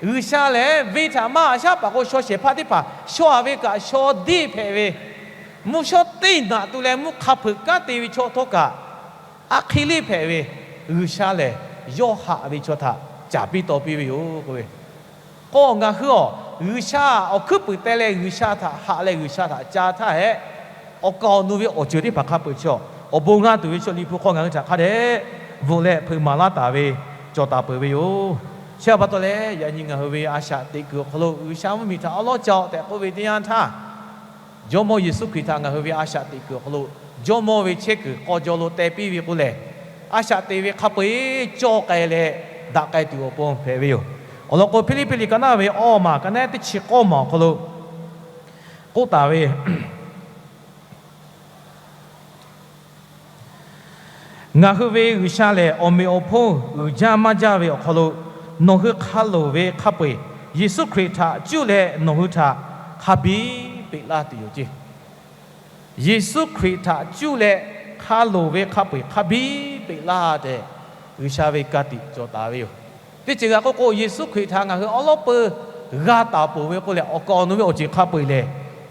G'uiˬsha lehˬ venˇ htaꞈ maˇ haꞈ shaˉ paˍ k'o, shaw shehˍ hpaˇ teˇ hpaˍ shaw a ve kaꞈ shaw deˇ hpehꞈ ve, mvuhˇ shawˉ teˇ naꞈ tu leh mvuhˇ hk'a hpeuꞈ kanˉ te ve chaw htawˇ kaꞈ, a hk'e le hpehꞈ ve, G'uiˬsha lehˬ yawˇ haꞈ ve chaw htaꞈ caˍ piˇ taw piˇ ve yoˬ k'oˆ ve. K'o ngaˬ hui awˬ G'uiˬsha awˬ hkuiˉ puiˍ teh leh G'uiˬsha htaꞈ haꞈ leh G'uiˬsha htaꞈ ca htaˇ hehꞈ, awˬ kaˍ awˬ nu ve awˬ ceuˬ teˇ hpaˍ hk'a peu-eˬ chaw awˬ bon g'a tuˬ ve chaw Liꞈ hpu hk'aw ngaˬ hui htaꞈ hk'a dehꞈ bvuhꞈ leh hpeuꞈ maˍ laˇ taˍ ve cawˬ taˍ peuˬ ve yoˬ. Chi pa taw leh, yaꞈ nyi ngaˬ hui ve a shaꞈ teꞈ kuiˬ awˬ hk'aw lo G'uiˬsha mvuhˇmiˬ htaꞈ awˉ lawˉ ca-o tehꞈ k'oˆ ve teˇ yanˇ htaˇ, Jawˇmawˇ Yeˍsuˆ Hkriꞈ htaꞈ ngaˬ hui ve a shaꞈ teꞈ kuiˬ awˬ hk'aw lo, Jawˇmawˇ ve chehˇ kuiˬ k'aw jaw lo teh piˇ ve k'o lehˬ, a shaꞈ teꞈ ve hk'a peu-eˬ cawˇ k'ai leh daꞈ k'ai tuˬ awˬ pon hpehꞈ ve yoˬ. Awˬ lawn k'o, Hpiˇliˇpiˆ liꞈ ka naˉ ve awˇ maˬ ka naˉ teˇ chi k'awˇ maˬ awˬ hk'aw lo k'oˆ taˍ ve, Ngaˬ hui ve G'uiˬsha lehˬ, awˬ meꞈ awˬ hponˇ uiˍ jaˇ maˇ jaˇ ve awˬ hk'aw lo, nawˬ hui hk'a loˍ ve hk'a peu-eˬ Yeˍsuˆ Hkriꞈ htaꞈ cuˇ leh nawˬ hui htaꞈ hk'a biˇ peꞈ laˇ tuˬ yoˬ ceˇ. Yeˍsuˆ Hkriꞈ htaꞈ cuˇ leh hk'a loˍ ve hk'a peu-eˬ hk'a biˇ peꞈ laˇ tehꞈ, G'uiˬsha ve ka tiꞈ cawˬ taˍ ve yoˬ. Teˇ ceuˬ g'a k'oˆ k'o, Yeˍsuˆ Hkriꞈ htaꞈ ngaˬ hui awˉ lawˉ peu g'a taˍ peuˬ ve k'o lehˬ, awˬ kaˍ awˬ nu ve awˬ ceuˬ hk'a peu-eˬ lehˬ,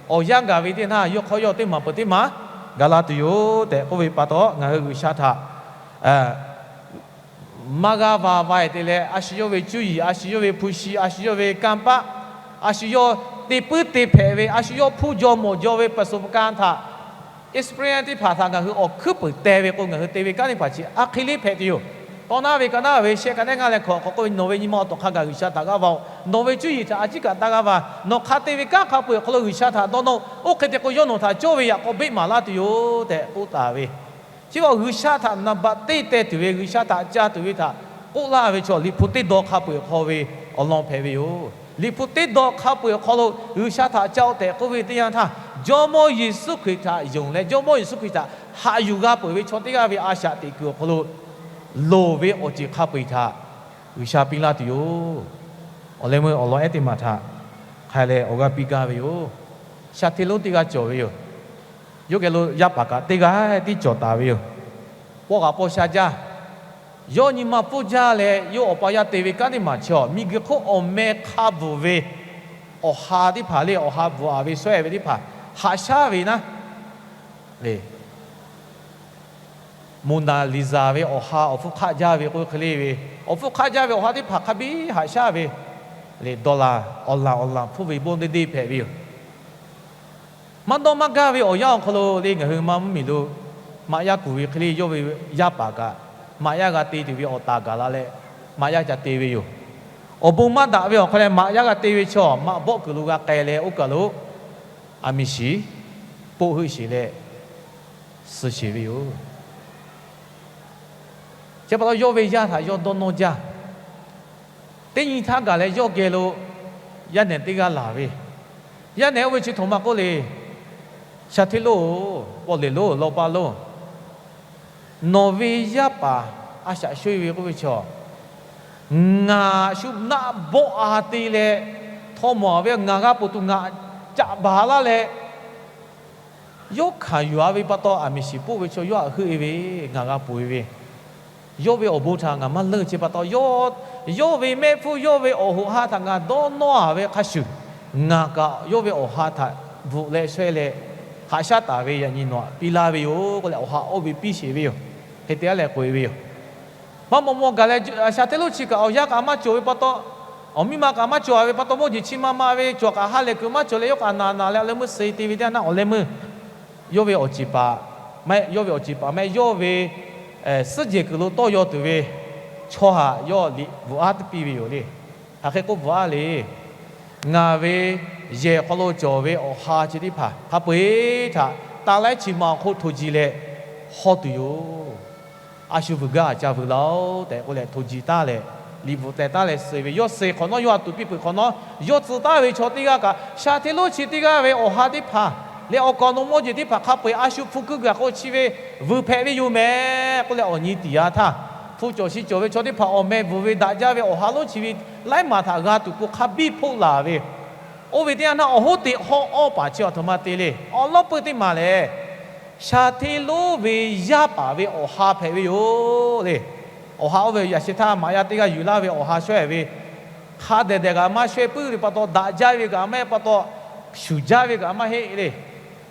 awˬ yanˇ gaˬ ve teˇ naˇ yawˇ hk'aw yawˇ teˇ maˬ peuˬ teˇ maˬ gaˬ la tuˬ yoˬ tehꞈ k'oˆ ve pa taw, ngaˬ hui G'uiˬsha htaꞈ maˇ g'aˇ va va-e te leh, a shu yawˇ ve cuˇ yiˍ, a shu yawˇ ve hpu shi, a shu yawˇ ve kanˇ paˆ, a shu yawˇ te puiˉ te hpehꞈ ve, a shu yawˇ hpuˇ jaw mawˬ jaw ve ประสบการณ์ htaꞈ, experience teˇ hpaˍ htaꞈ ngaˬ hui awˬ hkuiˉ puiˍ teh ve k'o, ngaˬ hui te ve kanˉ teˇ hpaˍ chi a hk'e le hpehꞈ tuˬ yoˬ. Tawˇ naˉ ve ka naˉ ve shehˆ ka neˉ ngaˇ leh hkawꞈ hk'awꞈ k'oˆ ve, Nawˬ ve nyi ma awˬ tawˬ hk'a gaˬ G'uiˬsha htaꞈ g'aˇ va-oˬ. Nawˬ ve cuˇ yiˍ htaꞈ a ciˉ kaꞈ taˇ g'aˇ va. Nawˬ hk'a te ve kanˉ hk'a peu-eˬ awˬ hk'aw lo G'uiˬsha htaꞈ dawˇ nawˇ-oˬ. Oˇ hk'e te k'o, yawˇ nawˬ htaꞈ cawˇ ve yaꞈ k'aw beˆ maˍ laˇ tuˬ yoˬ tehꞈ k'oˆ taˍ ve. Chi pa G'uiˬsha htaꞈ naˍ baꞈ teˇ teh tuˬ ve, G'uiˬsha htaꞈ ca tuˬ ve htaꞈ k'oˆ laˇ ve chaw, Liꞈ hpu teˇ dawˇ hk'a peu-eˬ hk'aw ve awˬ lawn hpehꞈ ve yoˬ. Liꞈ hpu teˇ dawˇ hk'a peu-eˬ awˬ hk'aw lo G'uiˬsha htaꞈ ca-o tehꞈ k'oˆ ve teˇ yanˇ htaˇ, Jawˇmawˇ Yeˍsuˆ Hkriꞈ htaꞈ yonˍ leh Jawˇmawˇ Yeˍsuˆ Hkriꞈ htaꞈ haꞈ yuˬ g'a peuˬ ve chaw teˇ g'aˇ ve a shaꞈ teꞈ kuiˬ awˬ hk'aw lo loˍ ve awˬ ceuˬ hk'a peu-eˬ htaꞈ G'uiˬsha piˇ laˇ tuˬ yoˬ. Awˬ leh meuˇ awˬ lawn ehˉ teˇ maˬ htaꞈ hk'a leh awˬ g'aˇ piˇ gaˇ ve yoˬ. Shaˍ hteˇ lonˉ teˇ g'aˇ cawˬ ve yoˬ. Yawˇ geh lo yaˇ paˍ kaꞈ teˇ g'aˇ tiˉ cawˬ taˍ ve yoˬ. Pawˇ g'aꞈ pawˇ sha jaˇ. Yawˇ nyi ma pfuhˇ jaˇ leh, yawˇ awˬ pa yaˇ te ve kanˉ teˇ maˬ chaw, miˬguiˬ hk'oˆ awˬ meh hk'a bvuhˬ ve awˬ ha teˇ hpaˍ le, awˬ ha bvuhˬ-a ve shawˉ-ehˍ ve teˇ hpaˍ haꞈ shaˉ ve naˉ le. Moˬnaˍliˍzaˍ ve awˬ ha awˬ hpfuhˇ hk'aˆ jaˇ ve k'oˆ hk'e le ve, awˬ hpfuhˇ hk'aˆ jaˇ ve awˬ ha teˇ hpaˍ hk'a biˇ haꞈ shaˉ ve le, dawˇ laˬ awˬ laˬ awˬ laˬ hpfuhˇ ve bon deˇ deˇ hpehꞈ ve yoˬ. Maˇ dawˇ maˇ gaˇ ve awˬ yanˇ awˬ hk'aw lo le, ngaˬ hui maˇ mvuhˇmiˬ lo maꞈ yaˇ kuˬ ve hk'e le, yawˇ ve yaˇ paˍ kaꞈ maꞈ yaˇ g'a te tuˬ ve awˬ taˍ gaˬ la leh, maꞈ yaˇ ca te ve yoˬ. Awˬ bon maˇ daꞈ ve awˬ hk'aw leh maꞈ yaˇ g'a te ve chaw, maꞈ bawˆ kuiˬ lo g'a k'ai leh, oˇ kaˬ lo a miˬ shiˍ poˆ heuˆ sheˍ leh suh sheˍ ve yoˬ. Chi pa taw yawˇ ve yaˇ htaꞈ yawˇ dawˇ nawˇ jaˇ. Teˇ nyi htaˇ gaˬ leh yawˇ geh lo yaˇ nehˬ teˇ g'aˇ laˬ ve, yaˇ nehˬ oˇ ve chi htoꞈ ma k'oˆ le, Shaˍ hteˇ lonˉ-oˬ, pawˆ leˬ lonˉ, lawˇ paˇ lonˉ, nawˬ ve yaˇ paˍ a shaꞈ shoˇ-e ve k'oˆ ve chaw, Ngaˬ shu naˆ bawˆ a te leh, htaw mawˬ ve ngaˬ g'a ponˬ tuˬ ngaˬ caꞈ baˬ laˇ leh, yawˇ hkanˍ yuˬ a ve pa taw, aˬ miˍ shiˍ poˆ ve chaw yawˇ htaꞈ heuˆ e ve, ngaˬ g'a ponˬ e ve, yawˇ ve awˬ bon htaꞈ ngaˬ maˇ leunˇ chehˇ pa taw, yawˇ ve mehˆ hpfuhˇ yawˇ ve awˬ hoꞈ ha htaꞈ ngaˬ dawˇ nawˇ a ve hk'a shuˍ, ngaˬ kaꞈ yawˇ ve awˬ ha htaꞈ bvuhꞈ leh shawehˇ leh, haꞈ shaˉ taˍ ve yaꞈ nyi nawˬ htaꞈ piˇ laˇ ve yoˬ k'oˆ leh, awˬ ha oˇ ve piˇ sheˍ ve yoˬ. Hk'e te a leh k'oꞈ e ve yoˬ. Maˇ maw maw gaˬ leh, a sha hteˇ lonˉ chi kaꞈ awˬ yanˇ kaꞈ maˇ cawˬ ve pa taw, awˬ miˇ ma kaꞈ maˇ cawˬ a ve pa taw, mawˇ jeˬ chi ma ma ve cawˬ kaꞈ ha lehˬ kuiˬ maˇ cawˬ leh, yawˇ kaꞈ naˬ naˬ leh awˬ leh meuˇ suh te ve teˇ yanˇ awˬ leh meuˇ, yawˇ ve awˬ ceˬ paˍ, maˇ heˆ, yawˇ ve awˬ ceˬ paˍ maˇ heˆ, yawˇ ve suhˉ jehˬ kuiˬ lo tawˇ yaw tuˬ ve chaw haꞈ yawˇ liꞈ bvuhꞈ aˉ teˇ piˇ ve yoˬ le. Hk'aˬ hk'e k'oˆ bvuhꞈ aˉ le. Ngaˬ ve yehˬ hk'aw lo cawˬ ve awˬ ha chi teˇ hpaˍ hk'a peu-eˬ htaꞈ taˍ laiˉ chi ma awˬ hk'oˆ hto ji leh hawˇ tuˬ yoˬ. A shu vuiˬ gaˇ ca vuiˬ laˬ-oꞈ tehꞈ k'oˆ leh hto ji taˍ leh, liꞈ bvuhꞈ tehˬ taˍ leh suh ve, yawˇ suh hk'awꞈ nawˉ, yawˇ a tuˬ piˇ peuˬ hk'awꞈ nawˉ, yawˇ tcuh taˍ ve chaw teˇ g'aˇ kaꞈ, sha hteˇ lonˉ chi teˇ g'aˇ ve awˬ ha teˇ hpaˍ leh awˬ kaˍ awˬ nu mawˇ jeˬ teˇ hpaˍ hk'a peu-eˬ a shu hpu kuiˇ gaˬ k'o chi ve vuiˬ hpehꞈ ve yoˬ mehˍ k'oˆ leh awˬ nyi tiˍ yaˇ htaˇ, hpu cawˬ shi cawˬ ve chaw teˇ hpaˍ awˬ meh bvuhˬ ve daꞈ jaˇ ve awˬ ha lonˉ chi ve laiˉ maˬ htaꞈ g'a tuˬ k'o hk'a biˇ hpoˆ laˬ ve, oˇ ve teˇ yanˇ htaˇ awˬ hoˉ teꞈ hawˉ awˇ paˍ chi awˬ htoꞈ ma te le. Awˬ lawˉ peuˇ teˇ maˬ lehˬ, sha hteˇ lonˉ ve yaˇ paˍ ve awˬ ha hpehꞈ ve yoˬ le. Awˬ ha oˇ ve yaꞈ sheh htaˇ maꞈ yaˇ teˇ g'aˇ yuˬ laˇ ve awˬ ha shawehˇ ve, hk'a dehꞈ dehꞈ kaꞈ maˇ shawehˇ puiˉ ve pa taw, daꞈ jaˇ ve kaꞈ maˇ heˆ pa taw, shuˍ jaˇ ve kaꞈ maˇ heˆ le.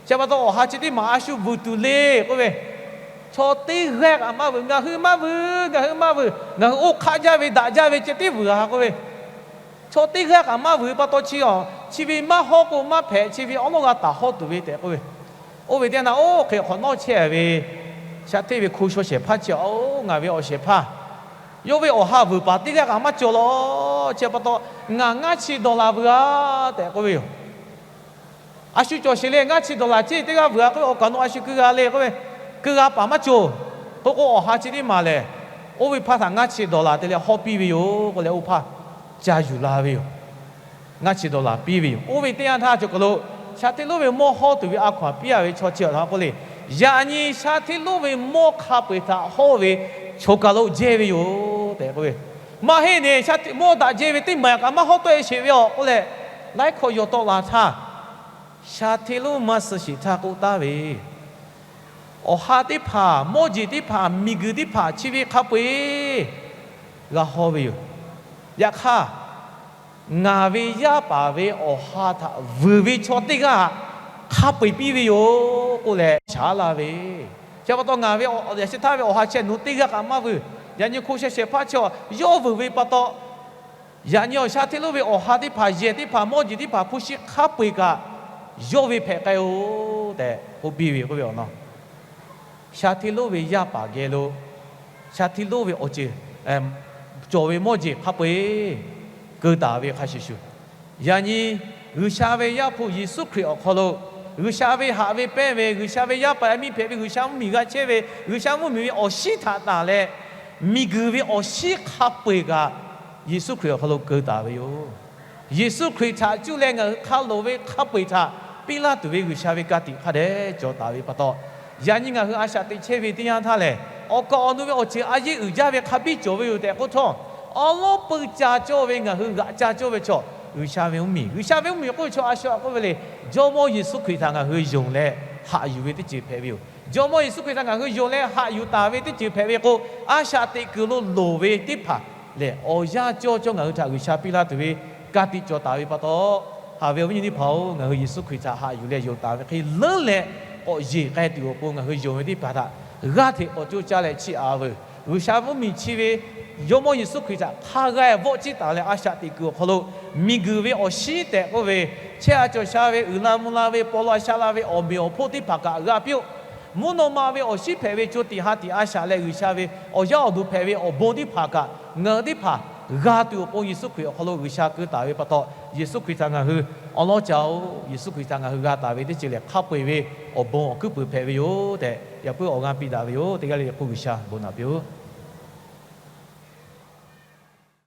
Chi pa taw awˬ ha chi teˇ maˬ a shu vuiˬ tuˬ le k'oˆ ve, chaw teˇ g'aˇ kaꞈ maˇ vuiˬ, ngaˬ hui maˇ vuiˬ, ngaˬ hui maˇ vuiˬ, ngaˬ hui oˇ hk'aˆ jaˇ ve daꞈ jaˇ ve ceh tiˉ vuiˬ a k'oˆ ve, chaw teˇ g'aˇ kaꞈ maˇ vuiˬ pa taw chi, chi ve maˇ hawˇ k'o maˇ hpehꞈ, chi ve awˉ lawˉ g'a taˍ hawˇ tuˬ ve tehꞈ k'oˆ ve, oˇ ve teˇ yanˇ htaˇ oˇ hk'e hk'awꞈ nawˉ chehˇ ve sha hteˇ ve hko shaw shehˍ hpaˇ chi, oˇ ngaˬ ve awˬ shehˍ hpaˇ, yawˇ ve awˬ ha vuiˬ paˍ teˇ g'aˇ kaꞈ maˇ cawˬ law. Chi pa taw ngaˬ ngaˇ chi dawˬ laˬ vuiˬ a tehꞈ k'oˆ ve yoˬ. A shu cawˬ sheˍ le, ngaˇ chi dawˬ laˬ ceˇ teˇ g'aˇ vuiˬ a k'oˆ ve, awˬ kaˍ awˬ nu a shu keu g'a le k'oˆ ve, keu g'a paˍ maˇ cawˬ. K'oˆ k'o awˬ ha chi teˇ maˬ lehˬ, oˇ ve hpaˇ htaꞈ ngaˇ chi dawˬ laˬ te leh hawˇ piˇ ve yoˬ k'oˆ leh oˇ hpaˇ ca yuˬ la ve yoˬ. Ngaˇ chi dawˬ laˬ piˇ ve yoˬ. Oˇ ve teˇ yanˇ htaˇ cawˬ kaˬ lo sha hteˇ lonˉ ve mawˇ hawˇ tuˬ ve a hkaw anˬ piˇ a ve chaw chi awˬ htaꞈ k'oˆ le, yaꞈ nyi sha hteˇ lonˉ ve mawˇ hk'a peu-eˬ htaꞈ hawˇ ve choˬ kaˬ lo jehˇ ve yoˬ tehꞈ k'oˆ ve, maˇ heˆ ne, mawˇ daꞈ jehˇ ve teˇ maˬ kaꞈ maˇ hawˇ tawˆ e sheˍ ve awˬ k'oˆ leh, laiˉ hkawˇ yaw tawˆ la htaˇ, sha hteˇ lonˉ maˇ suh sheˍ htaˇ k'oˆ taˍ ve, awˬ ha teˇ hpaˍ, mawˇ jeˬ teˇ hpaˍ, miˬguiˬ teˇ hpaˍ chi ve hk'a peu-eˬ g'a hawˇ ve yoˬ. Yaꞈ hk'aˇ, ngaˬ ve yaˇ paˍ ve awˬ ha htaꞈ vuiˬ ve chaw teˇ g'aˇ hk'a peu-eˬ piˇ ve yoˬ k'oˆ leh shaˉ la ve, chi pa taw ngaˬ ve yaꞈ sheh htaˇ ve awˬ ha chi nawˬ teˇ g'aˇ kaꞈ maˇ vuiˬ. Yaꞈ nyi hko shaw shehˍ hpaˇ chi yawˇ vuiˬ ve pa taw, yaꞈ nyi awˬ sha hteˇ lonˉ ve awˬ ha teˇ hpaˍ, yehˬ teˇ hpaˍ, mawˇ jeˬ teˇ hpaˍ, hpu shi hk'a peu-eˬ kaꞈ yawˇ ve hpehꞈ k'ai-oˬ tehꞈ k'oˆ piˇ ve k'oˆ ve awˬ lawn, sha hteˇ lonˉ ve yaˇ paˍ geh lo sha hteˇ lonˉ ve awˬ ceuˬ cawˬ ve mawˇ jeˬ hk'a peu-eˬ keu taˍ ve hk'a shuˍ shuˍ, yaꞈ nyi G'uiˬsha ve Yaˇ hpu Yeˍsuˆ Hkriꞈ awˬ hk'aw lo, G'uiˬsha ve haꞈ ve pehnˇ ve, G'uiˬsha ve yaˇ paˍ yaˇ miˇ hpehꞈ ve, G'uiˬsha mvuhˇmiˬ g'a chehˇ ve, G'uiˬsha mvuhˇmiˬ ve awˬ shinˉ htaꞈ tanˬ leh, miˬguiˬ ve awˬ shinˉ hk'a peu-eˬ kaꞈ Yeˍsuˆ Hkriꞈ awˬ hk'aw lo keu taˍ ve yoˬ. Yeˍsuˆ Hkriꞈ htaꞈ cuˇ leh ngaˬ hui hk'a loˍ ve hk'a peu-eˬ htaꞈ piˇ laˇ tuˬ ve G'uiˬsha ve ka tiꞈ hk'a dehꞈ cawˬ taˍ ve pa taw, yaꞈ nyi ngaˬ hui a shaꞈ teꞈ chehˇ ve teˇ yanˇ htaˇ lehˬ, awˬ kaˍ awˬ nu ve awˬ ceuˬ a yeˇ uiˍ jaˇ ve hk'a biˇ cawˬ ve yoˬ tehꞈ k'oˆ htawˇ, awˬ lawˉ peu ca cawˇ ve ngaˬ hui g'aꞈ ca cawˇ ve chaw, G'uiˬsha ve mvuhˇmiˬ, G'uiˬsha ve mvuhˇmiˬ k'oˆ ve chaw a shu k'oˆ ve le, Jawˇmawˇ Yeˍsuˆ Hkriꞈ htaꞈ ngaˬ hui yonˍ leh haꞈ yuˬ ve teˇ ceuˬ hpehꞈ ve yoˬ. Jawˇmawˇ Yeˍsuˆ Hkriꞈ htaꞈ ngaˬ hui yonˍ leh haꞈ yuˬ taˍ ve teˇ ceuˬ hpehꞈ ve k'o, a shaꞈ teꞈ kuiˬ lo loˍ ve teˇ hpaˍ lehˬ, awˬ yanˇ cawˇ cawˇ ngaˬ hui htaꞈ G'uiˬsha piˇ laˇ tuˬ ve ka tiꞈ cawˬ taˍ ve pa taw, haꞈ ve awˬ viˉ nyi teˇ hpaˍ-oˬ, ngaˬ hui Yeˍsuˆ Hkriꞈ htaꞈ haꞈ yuˬ leh yonˍ taˍ ve hk'e leuˉ leh, k'awꞈ yeˬ k'ai tuˬ awˬ pon ngaˬ hui yonˍ ve teˇ hpaˍ htaꞈ g'aˇ hteꞈ k'awꞈ coˇ caˇ leh chiˇ aꞈ veuˬ. G'uiˬsha mvuhˇmiˬ chi ve Jawˇmawˇ Yeˍsuˆ Hkriꞈ htaꞈ hk'a g'a vawˆ ciˇ taˍ leh a shaꞈ teꞈ kuiˬ awˬ hk'aw lo miˬguiˬ ve awˬ shinˉ tehꞈ k'oˆ ve, chehˇ a cawˬ sha ve, uiˍ la mvuh la ve, paw la sha la ve awˬ meꞈ awˬ hponˇ teˇ hpaˍ kaꞈ g'a piˇ-oˆ. Mvuhˇ naw ma ve awˬ shinˉ hpehꞈ ve co tiꞈ ha tiꞈ a shaꞈ leh G'uiˬsha ve awˬ yaˇ awˬ duˬ hpehꞈ ve awˬ bon teˇ hpaˍ kaꞈ ngaˬ hui teˇ hpaˍ g'a tuˬ awˬ pon Yeˍsuˆ Hkriꞈ awˬ hk'aw lo G'uiˬsha keu taˍ ve pa taw, Yeˍsuˆ Hkriꞈ htaꞈ ngaˬ hui awˬ lawn ca-oˬ. Yeˍsuˆ Hkriꞈ htaꞈ ngaˬ hui g'a taˍ ve teˇ ceuˬ lehˬ, hk'a peu-eˬ ve awˬ bon awˬ hkuiˉ puiˍ hpehꞈ ve yoˬ tehꞈ yaꞈ puiˉ awˬ g'aˇ piˇ daꞈ ve yoˬ. Teˇ g'aˇ le k'o G'uiˬsha bon naꞈ piˇ-oˆ.